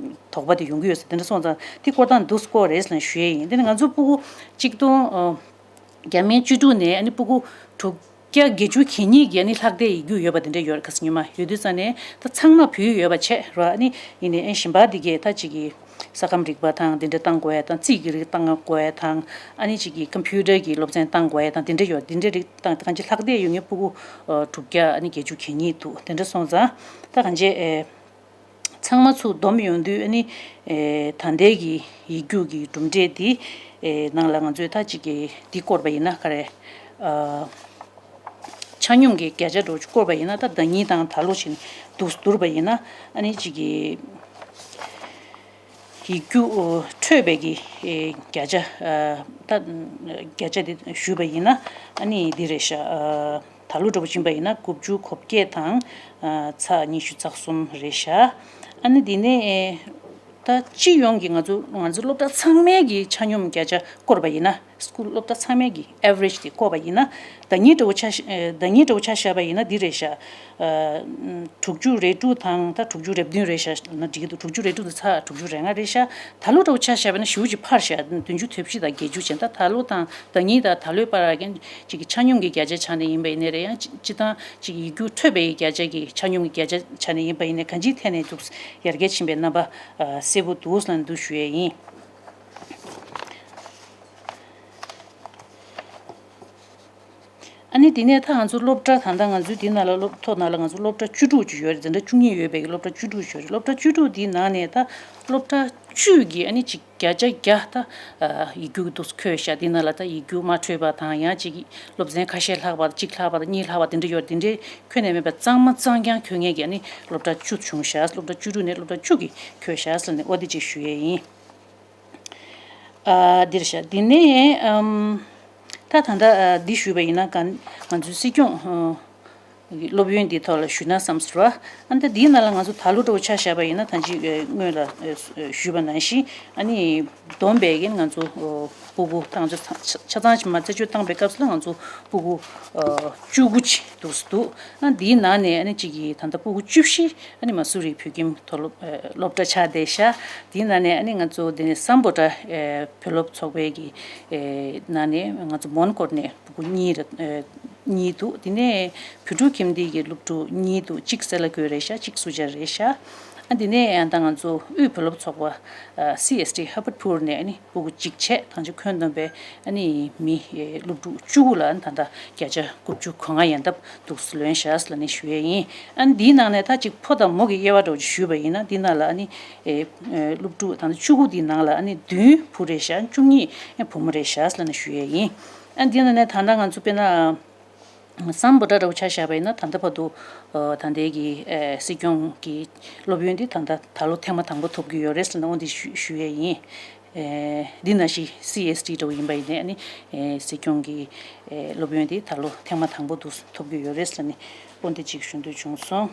དོགས་པ་དེ་ཡོང་གི་ཡོད་ཟེར། དེ་འདྲ་སོང་ཙང་དེ་སྐོར་སྟངས་འདུག་སྐོར་རེད་ཟེར་ནས་ཞུ་ཡས་ཡིན། དེ་ནི་ང་ཚོ་སྤུ་གུ་གཅིག་སྟོང་ཨ་བརྒྱ་མེད་བཅུ་དྲུག་ནས་ཨ་ནི་སྤུ་གུ་དྲུག་བརྒྱ་བརྒྱད་ཅུ་གྱ་གཉིས་ཀྱིས་ཨ་ནི་ལྷག་བསྡད་ཡིག་རྒྱུགས་ཡོད་པ་དེ་འདྲ་ཡོད་རེད། ཁ་སང་ཉི་མ་ཡོད་དུས་ཙང་ནས་ད་ཚང་མ་བོད་ཡིག་ཡོད་པ་བྱས་རེད་བ། ཨ་ནི་ཡིན་ནའི་ཨ་གཞན་པ་དེ་གས་ད་ཅིག་གི་ས་ཁམས་རིག་པ་དང་དེ་འདྲ་བཏང་དགོས་ཡ་དང་། རྩིས་ཀྱི་རིགས་བཏང་དགོས་ཡ་དང་། ཨ་ནི་ཅིག་གི་ཀམ་པུ་ཊར་གྱི་སློབ་ཚན་བཏང་དགོས་ཡ་དང་དེ་འདྲ་ཡོད། དེ་འདྲ་རིགས་བཏང་། གང་ཅི་ལྷག་བསྡད་ཡོད་མཁན་སྤུ་གུ་ཨ་དྲུག་བརྒྱ་ཨ་ནི་བརྒྱད་ཅུ་གྱ་གཉིས་འདུག་དེ་འདྲ་སོང་ཙང་ད་གང་ཅི་ཨེ་ཚང་མ་ཚུར་བསྡོམས་ཡོང་དུས་ཨ་ནི་ཨེ་ད་ལྟའི་གི་ཡིག་རྒྱུགས་ཀྱི་གྲུབ་འབྲས་འདི་ཨེ་ནང་ལ་ང་ཚོས་ད་ཅིག་གི་འདི་བསྐོར་བ་ཡིན་ན་ག་རེ། ཨ་ཆ་སྙོམས་ཀྱི་བརྒྱ་ཆ་འདྲ་བོ་ཅིག་བསྐོར་བ་ཡིན་ན། ད་ཟླ་ཉིན་དང་ད་ལོ་བཞིན་དུ་བསྡུར་བ་ཡིན་ན་ཨ་ནི་ཅིག་གི་ཡིག་རྒྱུགས་འཕྲོད་པའི་གི་ཨེ་བརྒྱ་ཆ་ཨ་ད་བརྒྱ་ཆ་དེ་ཞུས་པ་ཡིན་ན་ཨ་ནི་འདི་རེད་ཤག་ཨ་ད་ལོ་འདྲ་བོ་ཕྱིན་པ་ཡིན་ན་དགུ་བཅུ་གོ་བརྒྱད་དང་ཨ་ཚེག་ཉི་ཤུ་རྩ་གསུམ་རེད་ཤག་ཨ་ནི་འདི་ནས་ཨེ་ད་སྤྱི་ཡོངས་ཀྱི་ང་ཚོ་ང་ཚོ་སློབ་གྲྭ་ཚང་མའི་གི་ཆ་སྙོམས་བརྒྱ་ཆ་བསྐོར་བ་ཡིན་ན། སྐུལ་སློབ་གྲྭ་ཚང་མའི་གི་average་དེ་བཀོད་པ་ཡིན་ན། ཟླ་ཉིན་འདྲ་བོ་ཆ་ཨ་ཟླ་ཉིན་འདྲ་བོ་ཆ་བཞག་པ་ཡིན་ན་འདི་རེད་ཤག་ཨ་དྲུག་ཅུ་རེ་དྲུག་དང་ད་དྲུག་ཅུ་རེ་བདུན་རེད་ཤག་ན་འགྲིག་གི་འདུག་དྲུག་ཅུ་རེ་དྲུག་དང་ཚེག་དྲུག་ཅུ་རེ་ལྔ་རེད་ཤག་ད་ལོ་འདྲ་བོ་ཆ་བཞག་པ་ཡིན་ན་ཞེ་པོ་ཅིག་འཕར་ཤག་བདུན་ཅུ་དོན་བཞི་དང་བརྒྱད་ཅུ་ཅན། ད་ད་ལོ་དང་ཟླ་ཉིན་དང་ད་ལོའི་བར་ལ་ཅིག་གི་ཆ་སྙོམས་ཀྱི་བརྒྱ་ཆའི་ཆ་ནས་ཡིན་པ་ཡིན་ནའི་རེད། ཡང་སྤྱི་སྤྱི་བཏང་ཅིག་ཡིག་རྒྱུགས་འཕྲོད་པའི་བརྒྱ་ཆ་གི་ཆ་སྙོམས་ཀྱི་བརྒྱ་ཆའི་ཆ་ནས་ཡིན་པ་ཡིན་ནའི་གང་ཅིའི་ཐད་ནས་འདུག་ཡར་རྒྱས་ཕྱིན་པའི་རྣམ་པ་ཨ་གསལ་པོ་འདུག་ལབ་འདུག་ཞུ་ཡས་ཡིན། ཨ་ནི་དེ་ནས་ད་ང་ཚོ་སློབ་གྲྭ་ད་ལྟ་ང་ཚོའི་འདི་ནང་ལ་སློབ་ཐོག་ནང་ལ་ང་ཚོ་སློབ་གྲྭ་བཅུ་དྲུག་ཅིག་ཡོད་རེད། འཛིན་གྲྭ་བཅུ་གཉིས་ཡོད་པའི་གི་སློབ་གྲྭ་བཅུ་དྲུག་ཅིག་ཡོད་རེད། སློབ་གྲྭ་བཅུ་དྲུག་འདིའི་ནང་ནས་ད་སློབ་གྲྭ་བཅུ་གི་ཨ་ནི་ཅིག་བརྒྱ་ཆ་བརྒྱ་ད་ཨ་ཡིག་རྒྱུགས་འདུག་འཁོད་ཤག་འདི་ནང་ལ་ད་ཡིག་རྒྱུགས་མ་འཕྲོད་པ་དང་། ཡང་ཅིག་སློབ་ཚན་ཁ་ཤས་ལྷག་པ། གཅིག་ལྷག་པ་དང་གཉིས་ལྷག་པ་དེ་འདྲ་ཡོད་རེད། དེ་འདྲའི་འཁོད་ནས་མེད་པ་གཙང་མ་གཙང་རྐྱང་འཁོད་མཁན་གྱི་ཨ་ནི་སློབ་གྲྭ་བཅུ་བྱུང་ཤག་སློབ་གྲྭ་བཅུ་དྲུག་ནས་སློབ་གྲྭ་བཅུ་གི་འཁོད་ཤག་ཟེར་ནས་འོ་དེ་ཅིག་ཞུ་ཡས་ཡིན། ཨ་འདིར་ཤག་འདི་ནས་ཨམ་ད་ད་ལྟ་ཨ་འདི་ཞུས་པ་ཡིན་ན་ག་ང་ཚོའི་སྲིད་སྐྱོང་ཨ་སློབ་ཡོན་འདི་ཐོག་ལ་ཞུས་ན་བསམ་ཟེར་བ། ཨ་ད་འདིའི་ནང་ལ་ང་ཚོ་ད་ལོ་འདྲ་བོ་ཆ་བཞག་པ་ཡིན་ན། ད་ཅི་ཨ་སྔོན་ལ་ཨ་ཞུས་པ་ནང་བཞིན་ཨ་ནི་བསྡོམས་པས་ཀྱི་ང་ཚོ་ཨ་སྤུ་གུ་ད་ང་ཚོ་ཆ་ཆ་ཚང་ཞིག་མ་རྩད་གཅོད་བཏང་པའི་སྐབས་སུ་ལ་ང་ཚོ་སྤུ་གུ་ཨ་བཅུ་དགུ་ཅིག་འདུག་སེ་འདུག་ཨ་འདིའི་ནང་ནས་ཨ་ནི་གཅིག་གིས་ད་ལྟ་སྤུ་གུ་བཅུ་བཞི་ཨ་ནི་མ་སུ་རི་བོད་ཁྱིམ་མཐོ་སློབ་ཨ་སློབ་གྲྭ་ཆགས་བསྡད་ཤག་དེའི་ནང་ནས་ཨ་ནི་ང་ཚོ་འདི་ནས་སམ་བྷོ་ཊ་ཨ་བོད་སློབ་ཚོགས་པའི་གི་ཨ་ནང་ནས་ང་ཚོ་མོན་གྷོ་ནས་སྤུ་གུ་གཉིས་རེ་ཨ་གཉིས་འདུག་དེ་ནས་བོད་ཕྲུག་ཁྱིམ་སྡེ་གི་སློབ་ཕྲུག་གཉིས་འདུག་གཅིག་སེ་ལ་ཀོ་རེད་ཤག་གཅིག་སུ་ཇཱ་རེད་ཤག་ཨ་དེ་ནས་ཡང་ད་ང་ཚོ་དབུས་བོད་སློབ་ཚོགས་པ་ཨ་སི་ཨེས་ཊི་ཧ་བར་ཌི་པུར་ནས་ཨ་ནི་སྤུ་གུ་གཅིག་བྱས། ཐང་ཆེན་ཁྱོན་བསྡོམས་པའི་ཨ་ནི་མི་ཨེ་སློབ་ཕྲུག་བཅུ་དགུ་ལ་ཨ་ནི་ད་ལྟ་བརྒྱ་ཆ་དགུ་བཅུ་གོ་ལྔ་ཡན་འདབ་འདུག་སེ་ལོན་ཤག་ཟེར་ལབ་ནས་ཞུ་ཡས་ཡིན། ཨ་ནི་འདིའི་ནང་ནས་ད་ཅིག་ཕོ་དང་མོ་གི་དབྱེ་བ་འདྲ་བོ་ཅིག་ཞུས་པ་ཡིན་ན། འདི་ནང་ལ་ཨ་ནི་ཨེ་ཨེ་སློབ་ཕྲུག་ད་ལྟ་བཅུ་དགུ་འདིའི་ནང་ལ་ཨ་ནི་བདུན་བུ་རེད་ཤག་བཅུ་གཉིས་བུ་མོ་རེད་ཤག་ཟེར་ལབ་ནས་ཞུ་ཡས་ཡིན། ཨ་ནི་འདི་ནང་ནས་ད་ལྟ་ང་ཚོ་དཔེར་ན། སམ་བྷོ་ཊ་འདྲ་བོ་ཆ་བཞག་པ་ཡིན་ན། ད་ལྟ་བར་དུ་ཨ་ད་ལྟའི་གི་ཨེ་སྲིད་སྐྱོང་གི་སློབ་ཡོན་འདི་ད་ལྟ་ད་ལོ་ཐེངས་མ་དང་པོ་ཐོབ་ཀྱི་ཡོད་རེད་ཟེར་ནས་འོ་འདི་ཞུ་ཞུ་ཡས་ཡིན། ཨེ་འདི་ནང་བཞིན་སི་ཨེས་ཊི་འདྲ་བོ་ཡིན་པ་ཡིན་ནའི་ཨ་ནི་ཨེ་སྲིད་སྐྱོང་གི་ཨེ་སློབ་ཡོན་འདི་ད་ལོ་ཐེངས་མ་དང་པོ་འདུག་ཐོབ་ཀྱི་ཡོད་རེད་ཟེར་ནས་འོ་འདི་གཅིག་ཞུ་འདོད་བྱུང་སོང་།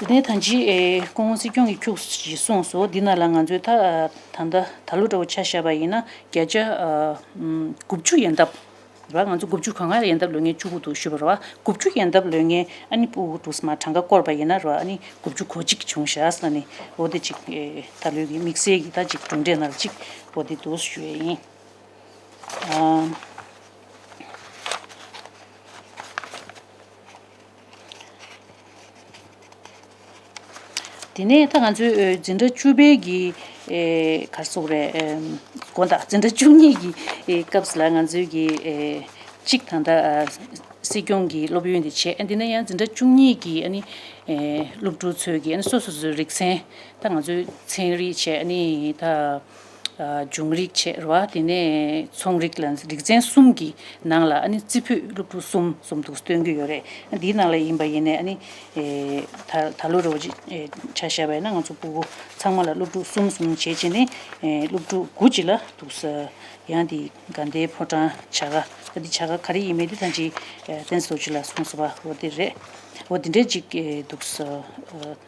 དེ་ནས་ད་ཅི་ཨེ་སྐུ་ངོ་སྲིད་སྐྱོང་གིས་ཁྱུག་ཅིག་གསུངས་སོང་། འདི་ནང་ལ་ང་ཚོས་ད་ད་ལྟ་ད་ལོ་འདྲ་བོ་ཆ་བཞག་པ་ཡིན་ན་བརྒྱ་ཆ་ཨ་དགུ་བཅུ་ཡན་འདབ་ རེད་བ། ང་ཚོ་དགུ་བཅུ་གོ་ལྔ་ཡན་འདབ་ལོན་མཁན་བཅུ་དགུ་འདུག་ཞུས་པ་རེད་བ། དགུ་བཅུ་ཡན་འདབ་ལོན་མཁན་ཨ་ནི་ཕྲུ་གུ་འདུག་སེ་མར་གྲངས་ཀ་བསྐོར་བ་ཡིན་ན་རེད་བ། ཨ་ནི་དགུ་བཅུ་གོ་གཅིག་བྱུང་ཤག་ཟེར་ནས་འོ་དེ་ཅིག་ཨེ་ད་ལོའི་གི་དམིགས་བསལ་གྱི་ད་ཅིག་གྲུབ་འབྲས་ནང་ལ་ཅིག་འོ་དེ་འདུག་ཞུ་ཡས་ཡིན། ཨ། དེ་ནས་ད་ང་ཚོའི་ཨེ་འཛིན་གྲྭ་བཅུ་པའི་གི་ཨེ་ག་རེ་ཟེར་དགོས་རེད། ཨེམ་དགོངས་དག་འཛིན་གྲྭ་བཅུ་གཉིས་ཀྱི་ཨེ་སྐབས་སུ་ལ་ང་ཚོའི་གི་ཨེ་གཅིག་ད་ལྟ་ཨ་སྲིད་སྐྱོང་གི་སློབ་ཡོན་དེ་བྱས། ཨ་འདི་ནས་ཡང་འཛིན་གྲྭ་བཅུ་གཉིས་ཀྱི་ཨ་ནི་ཨེ་སློབ་ཕྲུག་ཚོའི་གི་ཨ་ནི་སོ་སོ་སོའི་རིག་ཚན། ད་ང་ཚོའི་ཚན་རིག་བྱས། ཨ་ནི་ད་ཨ་འབྱུང་རིག་བྱས་རེད་བ། དེ་ནས་ཚོང་རིག་ལ་རིག་ཚན་གསུམ་གྱི་ནང་ལ་ཨ་ནི་རྩེ་ཕུད་སློབ་ཕྲུག་གསུམ་གསུམ་འདུག་སྟོན་གྱི་ཡོད་རེད། ཨ་འདིའི་ནང་ལ་ཡིན་པ་ཡིན་ནའི་ཨ་ནི་ཨེ་ད་ད་ལོ་རེ་བ་ཅིག་ཨེ་ཆ་བཞག་པ་ཡིན་ན་ང་ཚོ་ཕྲུ་གུ་ཚང་མ་ལ་སློབ་ཕྲུག་གསུམ་གསུམ་བྱས་བྱས་ནས་ཨེ་སློབ་ཕྲུག་དགུ་ཅིག་ལ་འདུག་ས་ཡང་དེ་དགའ་ལྡན་ཕོ་བྲང་བྱ་དགའ། ད་འདི་བྱ་དགའ་ག་རེ་ཡིན་མིན་དེ་ད་ཅི་ཨེ་བསྟན་འཛིན་རྡོ་རྗེ་ལགས་གསུངས་སོང་བ། འོ་དེ་རེད། འོ་དེ་འདྲས་ཅིག་ཨེ་འདུག་ས་ཨེ་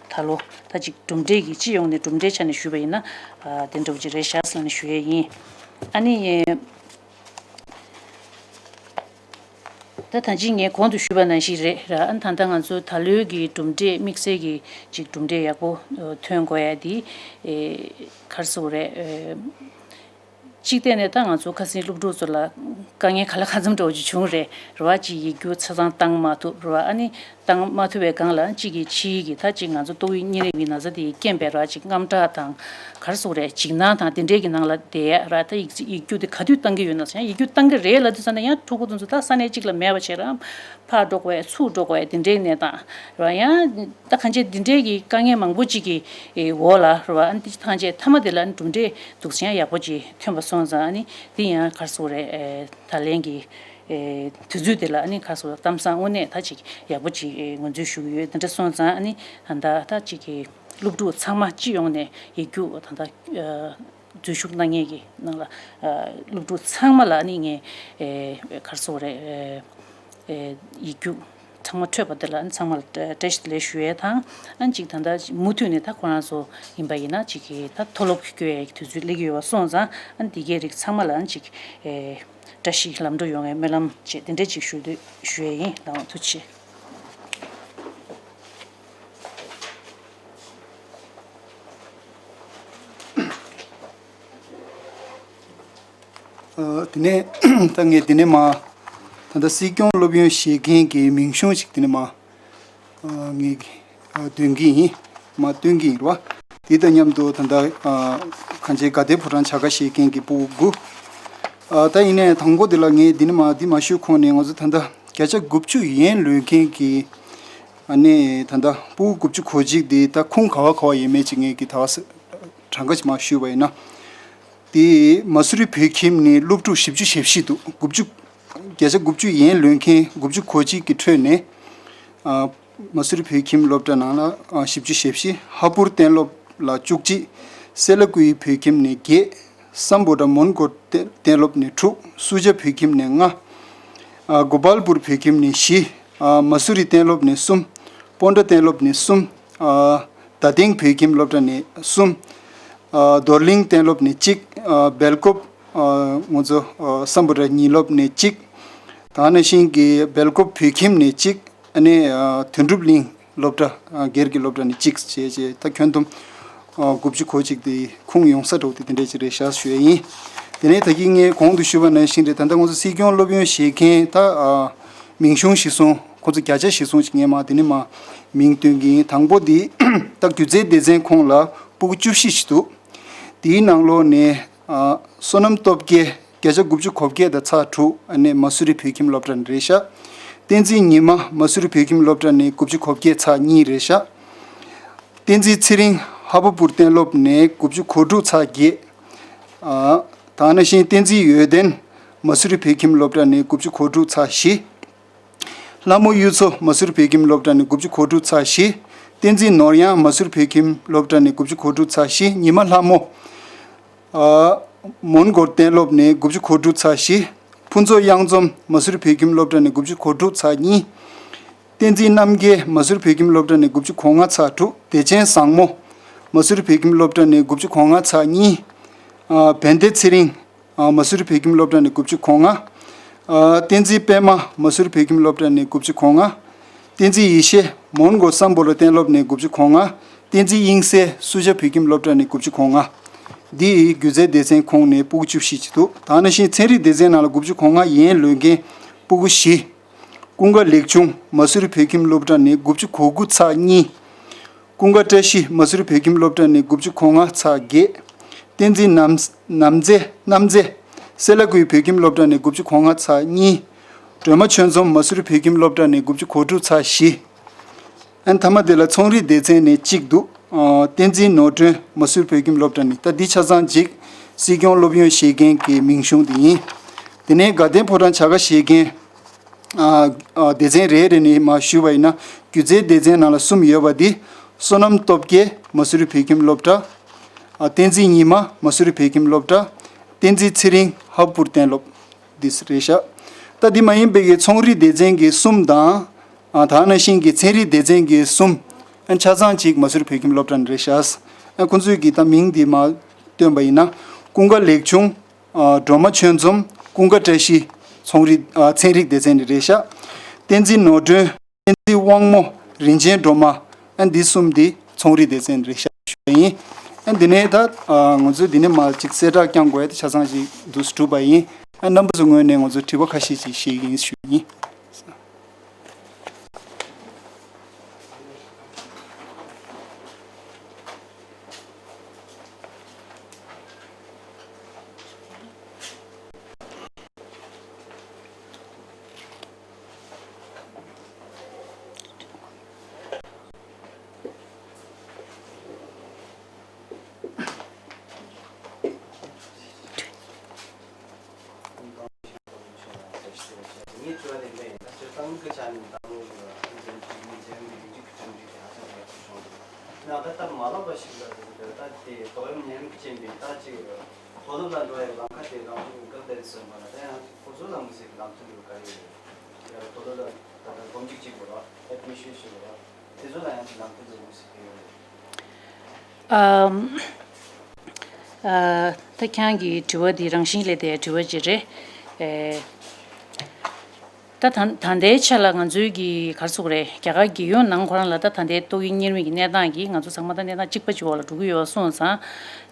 ད་ལོ་ད་ཅིག་གྲུབ་འབྲས་ཀྱི་སྤྱི་ཡོངས་ནས་གྲུབ་འབྲས་ཆ་ནས་ཞུས་པ་ཡིན་ན་ཨ་དེ་འདྲ་བོ་ཅིག་རེད་ཤག་ཟེར་ནས་ཞུ་ཡས་ཡིན། ཨ་ནི་ཨེ་ད་ད་ཅི་ངས་གོང་དུ་ཞུས་པ་ནང་བཞིན་རེད་ར། ཨ་ནི་ད་ལྟ་ང་ཚོ་ད་ལོའི་གི་གྲུབ་འབྲས་དམིགས་བསལ་གྱི་ཅིག་གྲུབ་འབྲས་ཡག་པོ་ཨེ་ཐོན་དགོས་ཡ་དེ་ཨེ་ག་རེ་ཟེར་དགོས་རེད། ཨེ་གཅིག་བལྟས་ནས་ད་ང་ཚོ་ཁ་སང་སློབ་ཕྲུག་ཚོ་ལ་དཀའ་ངལ་ག་ལ་གང་འཚམ་འདྲ་བོ་ཅིག་བྱུང་རེད་ར་བ། ཅིག་ཡིག་རྒྱུགས་ཆ་ཚང་བཏང་མ་ཐུབ་ར་བ། ཨ་ནི་བཏང་མ་ཐུབ་པའི་སྒང་ལ་གཅིག་གིས་ཕྱིའི་གི་ད་ཅིག་ང་ཚོ་ཏོག་དབྱིབས་གཉན་རིམས་ཀྱི་ན་ཚ་དེའི་རྐྱེན་པས་ར་ཅིག་དངངས་སྐྲག་དང་ག་རེ་ཟེར་དགོས་རེད། འཇིགས་སྣང་དང་དེ་འདྲས་ཀྱི་ནང་ལ་བསྡད་ཡ་ར། ད་ཡིག་ཡིག་རྒྱུགས་དེ་ག་དུས་བཏང་གི་ཡོད་ན་ཟེར་ཡང་ཡིག་རྒྱུགས་བཏང་གི་རེད་ལབ་དུས་ཙམ་ན་ཡང་ཕྲུ་གུ་དེ་ཚོ་ད་ས་གནས་གཅིག་ལ་མེད་པ་བྱས་ར་ཕར་འགྲོ་དགོས་ཚུར་འགྲོ་དགོས་དེ་འདྲས་གནས་སྟངས་ར། ཡང་ད་གང་ཅི་འདི་འདྲའི་གི་དཀའ་ངལ་མང་པོ་ཅིག་གི་འོག་ལ་རེད་བ། ཨ་ནི་འདི་གང་ཅི་མཐའ་མ་དེ་ལ་ཨ་ནི་གྲུབ་འབྲས་འདུག་ཅིང་ཡག་པོ་ཅིག་ཐོན་པ་སོང་ཙང་། ཨ་ནི་འདི་ཡང་ག་རེ་ཟེར་དགོས་རེད། ད་ལན་གྱི་དུས་ཚོད་དེ་ལ་ཨ་ནི་ག་རེ་ཟེར་དགོས་རེད། གཏམ་བཟང་དངོས་གནས་ད་ཅིག་ཡག་པོ་ཅིག་ངོས་འཛིན་ཞུ་གི་ཡོད། འདི་འདྲ་སོང་ཙང་ཨ་ནི་ད་ལྟ་ད་ཅིག་གི་སློབ་ཕྲུག་ཚང་མ་སྤྱི་ཡོངས་ནས་ཡིག་རྒྱུགས་ད་ལྟ་འཛུལ་ཞུགས་གནང་མཁན་གྱི་ནང་ལ་སློབ་ཕྲུག་ཚང་མ་ལ་ཨ་ནི་ངས་ག་རེ་ཟེར་དགོས་རེད། ཨེ་ཡིག་རྒྱུགས་ཚང་མ་འཕྲོད་པ་དེ་ལ་ཚང་མ་ལ་བཀྲ་ཤིས་བདེ་ལེགས་ཞུ་ཡས་དང་། ཨ་ནི་ཅིག་ད་ལྟ་མུ་མཐུད་ནས་ད་ཁོ་རང་ཚོ་ཡིན་པ་ཡིན་ན་ཅིག་གི་ད་མཐོ་སློབ་སྐྱོད་ཡས་ཀྱི་དུས་ཚོད་སླེབས་ཀྱི་ཡོད་པ་སོང་ཙང་། ཨ་ནི་འདི་གའི་རིགས་ཚང་མ་ལ་ཨ་ནི་ཅིག་ཨེ་བཀྲ་ཤིས་ལམ་འགྲོ་ཡོང་བའི་སྨོན་ལམ་བཅས་དེ་འདྲ་ཅིག་ཞུ་འདོད་ཞུ་ཡས་ཡིན། ལགས་འོང་། ཐུགས་རྗེ་ཆེ། ཨ། དེ་ནས་ད་ངས་དེ་ནས་མར་ད་ལྟ་སྲིད་སྐྱོང་སློབ་ཡོན་བཞེས་མཁན་གྱི་མིང་གཞུང་ཞིག་དེ་ནས་མར་ཨ་ངས་ཨ་འདོན་གྱི་ཡིན། མར་སྟོན་གྱི་ཡིན་རེད་བ། དེ་དང་མཉམ་དུ་ད་ལྟ་ཨ་གང་ཅི་དགའ་ལྡན་ཕོ་བྲང་བྱ་དགའ་བཞེས་མཁན་གྱི་ཕྲུ་གུ་དགུ། ཨ་ད་ཡིན་ནའི་དང་པོ་དེ་ལ་ངས་དེ་ནས་མར་འདི་མ་ཞུས་གོང་ནས་ང་ཚོ་ད་ལྟ་བརྒྱ་ཆ་དགུ་བཅུ་ཡན་ལོན་མཁན་གྱི་ཨ་ནི་ད་ལྟ་ཕྲུ་གུ་དགུ་བཅུ་གོ་གཅིག་དེ་ད་ཁུངས་ག་བ་ག་བ་ཡོད་མེད་ཅིག་ངས་ཀྱི་ད་གྲངས་ཀ་ཅིག་མར་ཞུས་པ་ཡིན་ན། དེ་མ་སུ་རི་བོད་ཁྱིམ་ནས་སློབ་ཕྲུག་བཞི་བཅུ་ཞེ་བཞི་འདུག་དགུ་བཅུ། བརྒྱ་ཆ་དགུ་བཅུ་ཡན་ལོན་མཁན་དགུ་བཅུ་གོ་གཅིག་གི་ཁྲོད་ནས། ཨ་མ་སུ་རི་བོད་ཁྱིམ་སློབ་གྲྭ་ནང་ལ་ཨ་བཞི་བཅུ་ཞེ་བཞི། ཧ་པུར་གཏན་སློབ་ལ་བཅུ་གཅིག། སེ་ལ་ཀུའི་བོད་ཁྱིམ་ནས་བརྒྱད། སམ་བྷོ་ཊ་མོན་གྷོ་གཏན་སློབ་ནས་དྲུག། སུ་ཇཱ་བོད་ཁྱིམ་ནས་ལྔ། ཨ་གོ་པལ་པུར་བོད་ཁྱིམ་ནས་བཞི། ཨ་མ་སུ་རི་གཏན་སློབ་ནས་གསུམ། སྤོན་ཊ་གཏན་སློབ་ནས་གསུམ། ཨ་རྡ་སྟེང་བོད་ཁྱིམ་སློབ་གྲྭ་ནས་གསུམ། ཨ་རྡོར་གླིང་གཏན་སློབ་ནས་གཅིག། ཨ་སྦེལ་ཀོབ། ཨ་ང་ཚོ་ཨ་སམ་བྷོ་ཊ་ཉིན་སློབ་ནས་གཅིག། ད་ནང་བཞིན་གྱི་སྦེལ་ཀོབ་བོད་ཁྱིམ་ནས་གཅིག། ཨ་ནི་ཨ་དོན་གྲུབ་གླིང་སློབ་གྲྭ། ཨ་སྒེར་གྱི་སློབ་གྲྭ་ནས་གཅིག་བྱས་བྱས། ད་ཁྱོན་བསྡོམས་ཨ་དགུ་བཅུ་གོ་གཅིག་དེ་ཁུངས་ཡོང་ས་འདྲ་བོ་དེ་དེ་འདྲས་ཅིག་རེད་ཤག་ཞུ་ཡས་ཡིན། དེ་ནས་ད་གིན་ངས་གོང་དུ་ཞུས་པ་ནང་བཞིན་རེད། ད་ལྟ་ང་ཚོ་སྲིད་སྐྱོང་སློབ་ཡོན་བཞེས་མཁན་ད་ཨ་མིང་གཞུང་གཞིར་བཟུང་། ཁོ་ཚོ་བརྒྱ་ཆ་གཞིར་བཟུང་ཅིག་ངས་མར་དེ་ནས་མར་མིང་སྟོན་གྱི་ཡིན། དང་པོ་འདི་ད་སྒྱུ་རྩལ་སྡེ་ཚན་ཁོངས་ལ་ཕྲུ་གུ་བཅུ་བཞི་ཞིག་འདུག། དེའི་ནང་ལོགས་ནས་ཨ་བསོད་ནམས་སྟོབས་རྒྱལ་བརྒྱ་ཆ་དགུ་བཅུ་གོ་བརྒྱད་དང་ཚེག་དྲུག། ཨ་ནི་མ་སུ་རི་བོད་ཁྱིམ་སློབ་གྲྭ་ནས་རེད་ཤག། བསྟན་འཛིན་ཉི་མ་མ་སུ་རི་བོད་ཁྱིམ་སློབ་གྲྭ་ནས་དགུ་བཅུ་གོ་བརྒྱད་ཚེག་གཉིས་རེད་ཤག། བསྟན་འཛིན་ཚེ་རིང་ཧ་པ་པུར་གཏན་སློབ་ནས་དགུ་བཅུ་གོ་དྲུག་ཚེག་བརྒྱད། ཨ་ད་ནང་བཞིན་བསྟན་འཛིན་འོད་ལྡན་མ་སུ་རི་བོད་ཁྱིམ་སློབ་གྲྭ་ནས་དགུ་བཅུ་གོ་དྲུག་ཚེག་བཞི། ལྷ་མོ་གཡུ་མཚོ་མ་སུ་རི་བོད་ཁྱིམ་སློབ་གྲྭ་ནས་དགུ་བཅུ་གོ་དྲུག་ཚེག་བཞི། བསྟན་འཛིན་ནོར་གཡང་མ་སུ་རི་བོད་ཁྱིམ་སློབ་གྲྭ་ནས་དགུ་བཅུ་གོ་དྲུག་ཚེག་བཞི། ཉི་མ་ལྷ་མོ་ཨ་མོན་གྷོ་གཏན་སློབ་ནས་དགུ་བཅུ་གོ་དྲུག་ཚེག་བཞི། ཕུན་ཚོགས་གཡང་འཛོམས་མ་སུ་རི་བོད་ཁྱིམ་སློབ་གྲྭ་ནས་དགུ་བཅུ་གོ་དྲུག་ཚེག་གཉིས། བསྟན་འཛིན་རྣམ་རྒྱལ་མ་སུ་རི་བོད་ཁྱིམ་སློབ་གྲྭ་ནས་དགུ་བཅུ་གོ་ལྔ་ཚེག་དྲུག། བདེ་ཆེན་བཟང་མོ་མ་སུ་རི་བོད་ཁྱིམ་སློབ་གྲྭ་ནས་དགུ་བཅུ་གོ་ལྔ་ཚེག་གཉིས། ཨ་བན་དེ་ཚེ་རིང་ཨ་མ་སུ་རི་བོད་ཁྱིམ་སློབ་གྲྭ་ནས་དགུ་བཅུ་གོ་ལྔ། ཨ། བསྟན་འཛིན་པད་མ་མ་སུ་རི་བོད་ཁྱིམ་སློབ་གྲྭ་ནས་དགུ་བཅུ་གོ་ལྔ། བསྟན་འཛིན་ཡེ་ཤེས་མོན་གྷོ་སམ་བྷོ་ལོ་གཏན་སློབ་ནས་དགུ་བཅུ་གོ་ལྔ། བསྟན་འཛིན་དབྱིངས་གསལ་སུ་ཇཱ་བོད་ཁྱིམ་སློབ་གྲྭ་ནས་དགུ་བཅུ་གོ་ལྔ། འདི་ཡི་སྒྱུ་རྩལ་སྡེ་ཚན་ཁོངས་ནས་སྤུ་གུ་བཅུ་བཞི་ཅིག་འདུག་ད་ནང་བཞིན་ཚན་རིག་སྡེ་ཚན་ནང་ལ་དགུ་བཅུ་གོ་ལྔ་ཡན་ལོན་མཁན་སྤུ་གུ་བཞི། ཀུན་དགའ་ལེགས་ཆུང་མ་སུ་རི་བོད་ཁྱིམ་སློབ་གྲྭ་ནས་དགུ་བཅུ་གོ་དགུ་ཚེག་གཉིས། ཀུན་དགའ་བཀྲ་ཤིས་མ་སུ་རི་བོད་ཁྱིམ་སློབ་གྲྭ་ནས་དགུ་བཅུ་གོ་ལྔ་ཚེག་བརྒྱད། བསྟན་འཛིན་ནམ་ནམ་མཛེས་གནམ་མཛེས་སེ་ལ་ཀུའི་བོད་ཁྱིམ་སློབ་གྲྭ་ནས་དགུ་བཅུ་གོ་ལྔ་ཚེག་གཉིས། སྒྲོལ་མ་ཆོས་འཛོམས་མ་སུ་རི་བོད་ཁྱིམ་སློབ་གྲྭ་ནས་དགུ་བཅུ་གོ་དྲུག་ཚེག་བཞི། ཨན་མཐའ་མ་དེ་ལ་ཚོང་རིག་སྡེ་ཚན་ནས་གཅིག་འདུག་ཨ། བསྟན་འཛིན་ནོར་སྒྲོན་མ་སུ་རི་བོད་ཁྱིམ་སློབ་གྲྭ་ནས། ད་འདི་ཆ་ཚང་གཅིག་སྲིད་སྐྱོང་སློབ་ཡོན་བཞེས་མཁན་གྱི་མིང་གཞུང་དེ་ཡིན། དེ་ནས་དགའ་ལྡན་ཕོ་བྲང་བྱ་དགའ་བཞེས་མཁན། ཨ། ཨ། སྡེ་ཚན་རེ་རེ་ནས་མར་ཞུས་པ་ཡིན་ན། སྒྱུ་རྩལ་སྡེ་ཚན་ནང་ལ་གསུམ་ཡོད་པ་འདི། བསོད་ནམས་སྟོབས་རྒྱལ་མ་སུ་རི་བོད་ཁྱིམ་སློབ་གྲྭ། ཨ། བསྟན་འཛིན་ཉི་མ་མ་སུ་རི་བོད་ཁྱིམ་སློབ་གྲྭ། བསྟན་འཛིན་ཚེ་རིང་ཧབ་པུར་གཏན་སློབ་འདི་རེད་ཤག་ད་འདི་མ་ཡིན་པའི་གི་ཚོང་རིག་སྡེ་ཚན་གྱི་གསུམ་དང་། ཨ། ད་ནང་བཞིན་གྱི་ཚན་རིག་སྡེ་ཚན་གྱི་གསུམ། ཨ། ཆ་ཚང་གཅིག་མ་སུ་རི་བོད་ཁྱིམ་སློབ་གྲྭ་ནས་རེད་ཤག་ཨ། ཁོང་ཚོས་ཀྱི་ད་མིང་འདི་མར་བཏོན་པ་ཡིན་ན། ཀུན་དགའ་ལེགས་ཆུང་། ཨ། སྒྲོལ་མ་ཆོས་འཛོམས། ཀུན་དགའ་བཀྲ་ཤིས། ཚོང་རིག་ཨ། ཚན་རིག་སྡེ་ཚན་ནས་རེད་ཤག་བསྟན་འཛིན་ནོར་སྒྲོན། བསྟན་འཛིན་དབང་མོ། རིན་ཆེན་སྒྲོལ་མ། ཨ། འདི་གསུམ་འདི་ཚོང་རིག་སྡེ་ཚན་ནས་རེད་ཤག་ཞུ་བ་ཡིན། ཨ། འདི་ནས་ད། ཨ། ང་ཚོས་འདི་ནས་མར་ཅིག་གསལ་བསྒྲགས་བསྐྱང་དགོས་ཡ་དེ་ཆ་ཚང་ཞིག་འདུག་གྲུབ་པ་ཡིན། ཨ། རྣམ་པ་ཚོའི་ངོས་ནས་ང་ཚོས་དྲི་བ་ཁ་ཤས་ཅིག་བཤད་ཀྱི་ཡིན་ཞུ་ཡིན། ངས་དྲི་བ་དེ་འདྲ་ཡིན། ད་སྤྱིར་བཏང་གི་ཆ་ནས་བཏང་ལུགས་ལ་འཛིན་གྲྭ་གཉིས་འཛིན་གྲྭ་གཉིས་ཀྱི་གྲ་སྒྲིག་དེ་ཧ་ཅང་ཡག་པོ་བྱུང་འདུག་ཡང་ད་སྟབས་མ་ལེགས་པ་ཞིག་ལ་འདུག་ད་དེ་དོ་དམ་ཉམས་ཅན་པའི་ད་ཅིག་མཐོ་སློབ་ལ་འགྲོ་བའི་ལམ་ཁ་དེ་རང་བཞིན་འགག་བསྡད་ཟིན་པ་ལ། ད་ཡང་ཁོ་ཚོ་ལ་མི་སྲིད་ཀྱི་ལམ་སྟོན་འདུག་ག་རེ་ཡོད། ཡང་མཐོ་སློབ་ལ་ད་ལྟ་སྒོམ་རྒྱུགས་གཅིག་དགོས་ར། ཨེ་ཌི་མི་ཤན་ཞིག་དགོས་ར། དེ་ཚོ་ལ་ཡང་ཅིག་ལམ་སྟོན་འདུག་མི་སྲིད་ཀྱི་ཡོད་རེད། ཨམ། ཨ། ད་ཁྱེད་རང་གི་དྲི་བ་འདི་རང་བཞིན་ལས་དེ་དྲི་བ་ཅིག་རེད། ཨེ། ད་ད་ད་ལྟའི་ཆ་ལ་ང་ཚོའི་གི་ག་རེ་ཟེར་དགོས་རེད། རྒྱ་གར་རྒྱལ་ཡོངས་ནང་ཁོ་རང་ལ་ད་ད་ལྟའི་ཏོག་དབྱིབས་གཉན་རིམས་ཀྱི་གནས་སྟངས་ཀྱིས་ང་ཚོ་ཚང་མ་ད་གནས་སྟངས་གཅིག་པ་གཅིག་འོག་ལ་འགྲོ་གི་ཡོད་པ་སོང་ཙང་།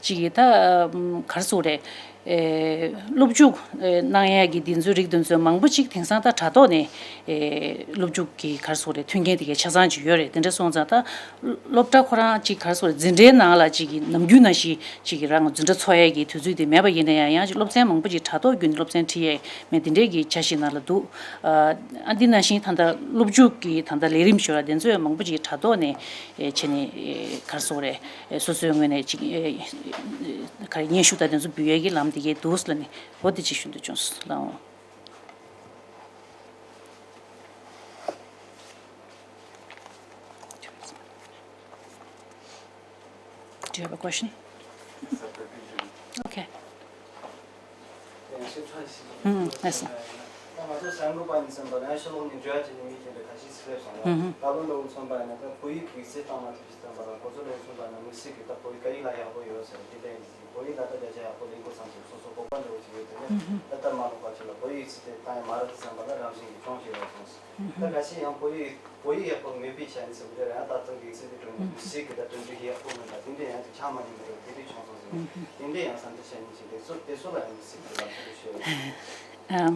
ཅིག་གི་ད་ཨམ། ག་རེ་ཟེར་དགོས་རེད། ཨེ། སློབ་འཇུག་ཨེ། གནང་ཡས་ཀྱི་འདི་ཚོའི་རིགས་འདི་ཚོ་མང་པོ་ཅིག་དེང་སང་ད་དྲ་ཐོག་ནས་ཨེ། སློབ་འཇུག་གི་ག་རེ་ཟེར་དགོས་རེད། མཐུན་རྐྱེན་དེ་གའི་ཆ་ཚང་ཅིག་ཡོད་རེད། དེ་འདྲ་སོང་ཙང་ད་སློབ་གྲྭ་ཁོ་རང་ཅིག་ག་རེ་ཟེར་དགོས་རེད། འཛིན་གྲྭའི་ནང་ལ་ཅིག་གི་ནམ་རྒྱུན་ནང་བཞིན་ཅིག་གི་རང་འཛིན་གྲྭ་འཚོགས་ཡས་ཀྱི་དུས་ཚོད་དེ་མེད་པ་ཡིན་ན་ཡང་། ཡང་ཅིག་སློབ་ཚན་མང་པོ་ཅིག་དྲ་ཐོག་བརྒྱུད་ནས་སློབ་ཚན་ཁྲིད་ཡས་མེད། དེ་འདྲའི་གི་འཆར་གཞི་ནང་ལ་འདུག་ཨ། འདི་ནང་བཞིན་ད་ལྟ་སློབ་འཇུག་གི་ད་ལྟ་ལས་རིམ་ཞུ་བ་དེ་ཚོ་ཡང་མང་པོ་ཅིག་དྲ་ཐོག་ནས་ཨེ། བྱས་ནས་ཨེ། ག་རེ་ཟེར་དགོས་རེད། ཨེ། སོ་སོའི་ངོས་ནས་ཅིག་ཨེ། ག་རེ་སྙན་ཞུ་དང་དེ་ཚོ་འབུལ་ཡས་ཀྱི་ལམ་དེ་གའི་འདུག་ལབ་ནས། འོ་དེ་ཅིག་ཞུ་འདོད་བྱུང་སོང་ལགས། Do you have a question? Okay. ཨུམ། ལགས་སོ། ད་ང་ཚོ་གསར་འགོད་པ་ཡིན་ཙང་། ད་ཡང་ཕྱི་ལོགས་ནས་འབྲེལ་བ་བྱེད་མཁན་མི་དེ་འདྲ་ཁ་ཤས་ཤིག་སླེབས་སོང་ལ། ཨུམ། ད་ལོ་འདྲ་བོ་མཚོན་པ་ཡིན་ན། ད་བོད་ཡིག་གི་རྩིས་བཏང་མ་ཐུབ་ཅིག་བརྩམས་པ་དང་། ཁོ་ཚོ་ལ་མཚོན་པ་ན་མི་སེར་གྱི་ད་བོད་ཡིག་སྐད་ཡིག་ལ་ཡག་པོ་ཡོད་ཟེར་དེ་འདྲ་ཡིན་ཟེར། བོད་ཡིག་ལ་ད་བརྒྱ་ཆ་ཡག་པོ་ལེན་དགོས་བསམ་ཟེར་སོ་སོ་དགོངས་པ་འདྲ་བོ་ཅིག་ཡོད། དེ་ནས་ཨུམ། ད་སྟབས་མ་ལེགས་པ་ཅིག་ལ་བོད་ཡིག་རྩིས་དེ་བཏང་ཡ་མ་རེད་བསམ་པ་ལ་རང་བཞིན་གྱིས་གྱོང་ཞིག་ཡོད་སོང་ཟེར། ཨུམ། ད་ཁ་ཤས་ཡང་བོད་ཡིག་བོད་ཡིག་ཡག་པོ་མེད་པའི་ཆ་ནས་ཟེར་བ་དེ་རང་ད་ལྟ་གི་རྩིས་དེ་སྒྲོན་ནས་མི་སེར་གྱི་ད་གྲ་སྒྲིག་ཡག་པོ་མེད་པ་དེ་འདྲ་ཡང་ཅིག་ཆགས་མ་ཉན་པ་འདྲ་བོ་དེ་འདྲ་བྱུང་སོང་ཟེར། ཨུམ། དེ་འདྲ་ཡང་བསམ་ཚུལ་བཤད་མཁན་ཅིག་དེ་ཚོ་དེ་ཚོ་ལ་ཡང་མི་སེར་གྱི་ལམ་སྟོན་ཞུ་ཡ་ཡིན། ཨམ།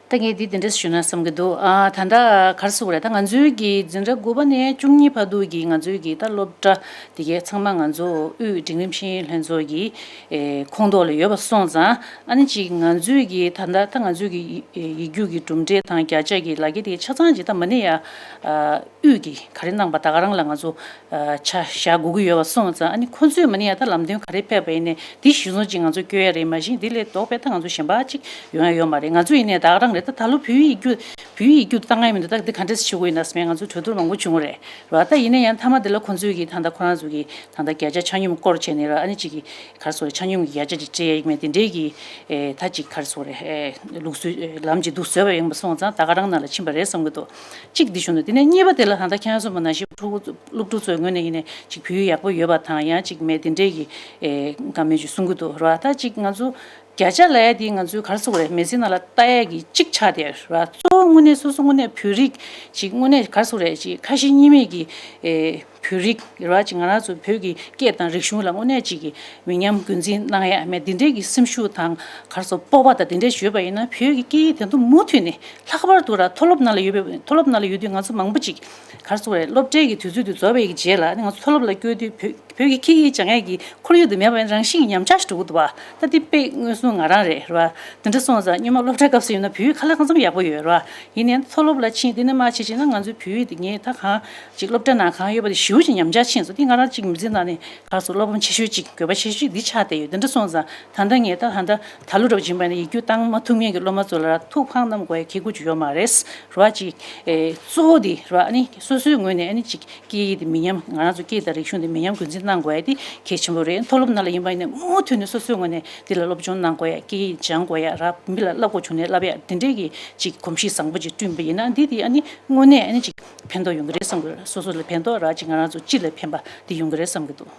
ད་ངས་འདི་འདི་འདྲས་ཞུ་ན་བསམ་གྱི་འདུག་ཨ། ད་ལྟ་ག་རེ་ཟེར་དགོས་རེད། ད་ང་ཚོའི་གི་འཛིན་གྲྭ་དགུ་པ་ནས་བཅུ་གཉིས་བར་དུ་གི་ང་ཚོའི་གི་ད་སློབ་གྲྭ་དེ་གའི་ཚང་མ་ང་ཚོ་དབུས་འབྲིང་རིམ་ཤེས་ཡོན་ལྷན་ཚོགས་ཀྱི་ཨེ། ཁོངས་གཏོགས་ལ་ཡོད་པ་སོང་ཙང་། ཨ་ནི་ཅིག་ང་ཚོའི་གི་ད་ལྟ་ད་ང་ཚོའི་གི་ཡིག་རྒྱུགས་ཀྱི་གྲུབ་འབྲས་དང་བརྒྱ་ཆ་གི་ལག་འཁྱེར་དེ་ཆ་ཚང་ཅིག་ད་མ་ཎི་ཡ། ཨ། དབུས་ཀྱི་ག་རེ་གནང་པ་ད་ག་རང་ལ་ང་ཚོ་ཨ། ཆ་བཞག་དགོས་ཀྱི་ཡོད་པ་སོང་ཙང་། ཨ་ནི་ཁོ་ཚོས་མ་ཎི་ཡ་ད་ལམ་སྟོན་ག་རེ་ཕེབས་པ་ཡིན་ནའི་དེ་གཞིར་བཟུང་ཅིག་ང་ཚོ་བསྐྱོད་ཡ་རེད། མ་གཞི་དེ་ལས་ལྡོག་པའི་ད་ང་ཚོ་གཞན་པ་ཅིག་ཡོང་ཡ་ཡོད་མ་རེད། ང་ཚོ་ཡིན་ནའི་ད་ག་རང་རེད། ད་ད་ལོ་བོད་ཡིག་རྒྱུགས་བོད་ཡིག་རྒྱུགས་བཏང་ཡ་མི་འདུག་ད་འདི་ག་འདྲས་བྱེད་དགོས་ཡིན་ན་བསམ་ཡ་ང་ཚོ་གྲོས་བསྡུར་མང་པོ་བྱུང་བ་རེད། རེད་བ། ད་ཡིན་ན་ཡང་མཐའ་མ་དེ་ལ་ཁོ་ཚོས་ཀྱིས་ད་ལྟ་ཁོ་རང་ཚོ་གིས་ད་ལྟ་བརྒྱ་ཆ་ཆ་སྙོམས་སྐོར་བྱས་ནས་ར། ཨ་ནི་གཅིག་གིས་ག་རེ་ཟེར་དགོས་རེད། ཆ་སྙོམས་ཀྱི་བརྒྱ་ཆ་ཅིག་སྤྲད་ཡ་ཡིན་མིན་དེ་འདྲའི་གི་ཨེ། ད་ཅིག་ག་རེ་ཟེར་དགོས་རེད། ཨེ། ལུགས་སྲོལ་ཨེ། ལམ་ཅིག་འདུག་བཟོས་པ་ཡིན་པ་སོང་ཙང་ད་ག་རང་ནང་ལ་ཕྱིན་པ་རེད་བསམ་གྱི་འདུག་གཅིག་འདི་ཞུ་ན། དེ་ནས་གཉིས་པ་དེ་ལ་ད་ལྟ་ཁྱེད་རང་གསུངས་པ་ནང་བཞིན་ཕྲུ་གུ་སློབ་ཕྲུག་ཚོའི་ངོས་ནས་ཡིན་ནའི་ཅིག་བོད་ཡིག་ཡག་པོ་ཡོད་པ་དང་། ཡང་ཅིག་མེད་དེ་འདྲའི་གི་ཨེ། བཀའ་མོལ་ཅིག་གསུང་གི་འདུག་ར། ད་ཅིག་ང་ཚོ་ བརྒྱ་ཆ་ལབ་ཡ་དེ་ང་ཚོའི་ག་རེ་ཟེར་དགོས་རེད། མི་ཚེ་ནང་ལ་ལྟ་ཡ་གི་གཅིག་ཆགས་བསྡད་ཡོད་རེད་བ། གཙོ་བོ་དངོས་གནས་སོ་སོ་དངོས་གནས་བོད་རིགས་ཅིག་དངོས་གནས་ག་རེ་ཟེར་དགོས་རེད། ཅིག་ཁ་ཞེ་གཉིས་མེད་ཀྱི་ཨེ་བོད་རིགས་རེད་བ། ཅིག་ང་རང་ཚོ་བོད་ཀྱི་སྐད་དང་རིག་གཞུང་ལ་དངོས་གནས་ཅིག་གི་མི་ཉམས་རྒྱུན་འཛིན་གནང་ཡ་མེད། འདི་འདྲའི་གི་སེམས་ཤུགས་དང་ག་རེ་ཟེར་སྤོབས་པ་དང་འདི་འདྲའི་ཡོད་པ་ཡིན་ན། བོད་ཀྱི་སྐད་ཡིག་དེ་ཚོ་མུ་མཐུད་ནས་ལྷག་པར་དུ་ར་མཐོ་སློབ་ནང་ལ་ཡོད་པའི་མཐོ་སློབ་ནང་ལ་ཡོད་དུས་ང་ཚོ་མང་པོ་ཅིག་ག་རེ་ཟེར་དགོས་རེད། སློབ་གྲྭའི་གི་དུས་ཚོད་དེ་རྫོགས་པའི་གི་རྗེས་ལ་ང་ཚོ་མཐོ་སློབ་ལ་བསྐྱོད་དུས་བོད་བོད་ཀྱི་སྐད་ཡིག་སྦྱང་ཡས་ཀྱི་ཁོར་ཡུག་དེ་མེད་པ་ཡིན་རང་བཞིན་གྱི་ཉམས་ཆག་ཞིག་འགྲོ་གི་འདུག་བ། ད་དེ་དཔེ་མངོན་སུམ་ང་རང་རེད་རེད་བ། དེ་འདྲ་སོང་ཙང་སྔོན་མ་སློབ་གྲྭ་སྐབས་སུ་ཡིན་ན་བོད་ཡིག་ཁ་ལག་གང་འཚམ་ཡག་པོ་ཡོད་རེད་བ། ཡིན་ནའི་མཐོ་སློབ་ལ་ཕྱིན་དེ་ནས་མར་བྱས་བྱས་ན་ང་ཚོའི་བོད་ཡིག་དེ་ངས་ད་གང་ཅིག་སློབ་གྲྭ་ནང་གང་ཡོད་པ་དེ་ཞེ་པོ་ཅིག་ཉམས་ཆག་ཕྱིན་སོང་། དེ་ང་རང་ཅིག་མི་ཚེ་ནང་ནས་ག་རེ་ཟེར་བློ་ཕམ་ཆེ་ཤོས་ཅིག་དགོས་པ་ཆེ་ཤོས་འདི་ཆགས་བསྡད་ཡོད། དེ་འདྲ་སོང་ཙང་ད་ལྟ་ངས་ད་ད་ལྟ་ད་ལོ་འདྲ་བ་ཡིན་པ་ཡིན་ན་ཡིག་རྒྱུགས་བཏང་མ་ཐུབ་མཁན་གྱི་སློབ་མ་ཚོ་ལ་ཐུགས་ཕངས་གནང་དགོས་ཡ་གི་དགོས་ཀྱི་ཡོད་མ་རེད་རེད་བ། ཅིག་ཨེ་གཙོ་བོ་དེ་རེད་བ། ཨ་ནི་སོ་སོའི་ངོས་ནས་ཨ་ནི་ཅིག་སྐད་ཡིག་དེ་མི་ཉམས། ང་རང་ཚོ་སྐད་དང་རིག་གཞུང་དེ་མི་ཉམས་རྒྱུན་འཛིན་གནང་དགོས་ཡ་དེ་གལ་ཆེན་པོ་རེད། མཐོ་སློབ་ནང་ལ་ཡིན་པ་ཡིན་ན་མུ་མཐུད་ནས་སོ་སོའི་ངོས་ནས་འདི་ལ་སློབ་སྦྱོང་གནང་དགོས་ཡ། སྐད་ཡིག་སྦྱང་དགོས་ཡ་ར། མི་ལ་བསླབ་དགོས་བྱུང་ནས་བསླབ་ཡ། དེ་འདྲའི་གི་ཅིག་གོམས་གཤིས་བཟང་པོ་ཅིག་བསྐྲུན་པ་ཡིན་ན་འདི་དེ་ཨ་ནི་དངོས་གནས་ཨ་ནི་ཅིག་ཕན་ཐོགས་ཡོང་གི་རེད་བསམ་གི་རེད། སོ་སོ་ལ་ཕན་ཐོགས་ར་ཅིག་ང་རང་ཚོ་སྤྱི་ལ་ཕན་པ་དེ་ཡོང་གི་རེད་བསམ་གི་འདུག་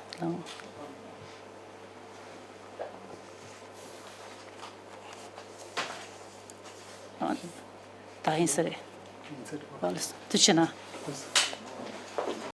ཨང་། ད་ཡིན་ས་རེད། ཨ་ལགས་སོ། ཐུགས་རྗེ་གནང་།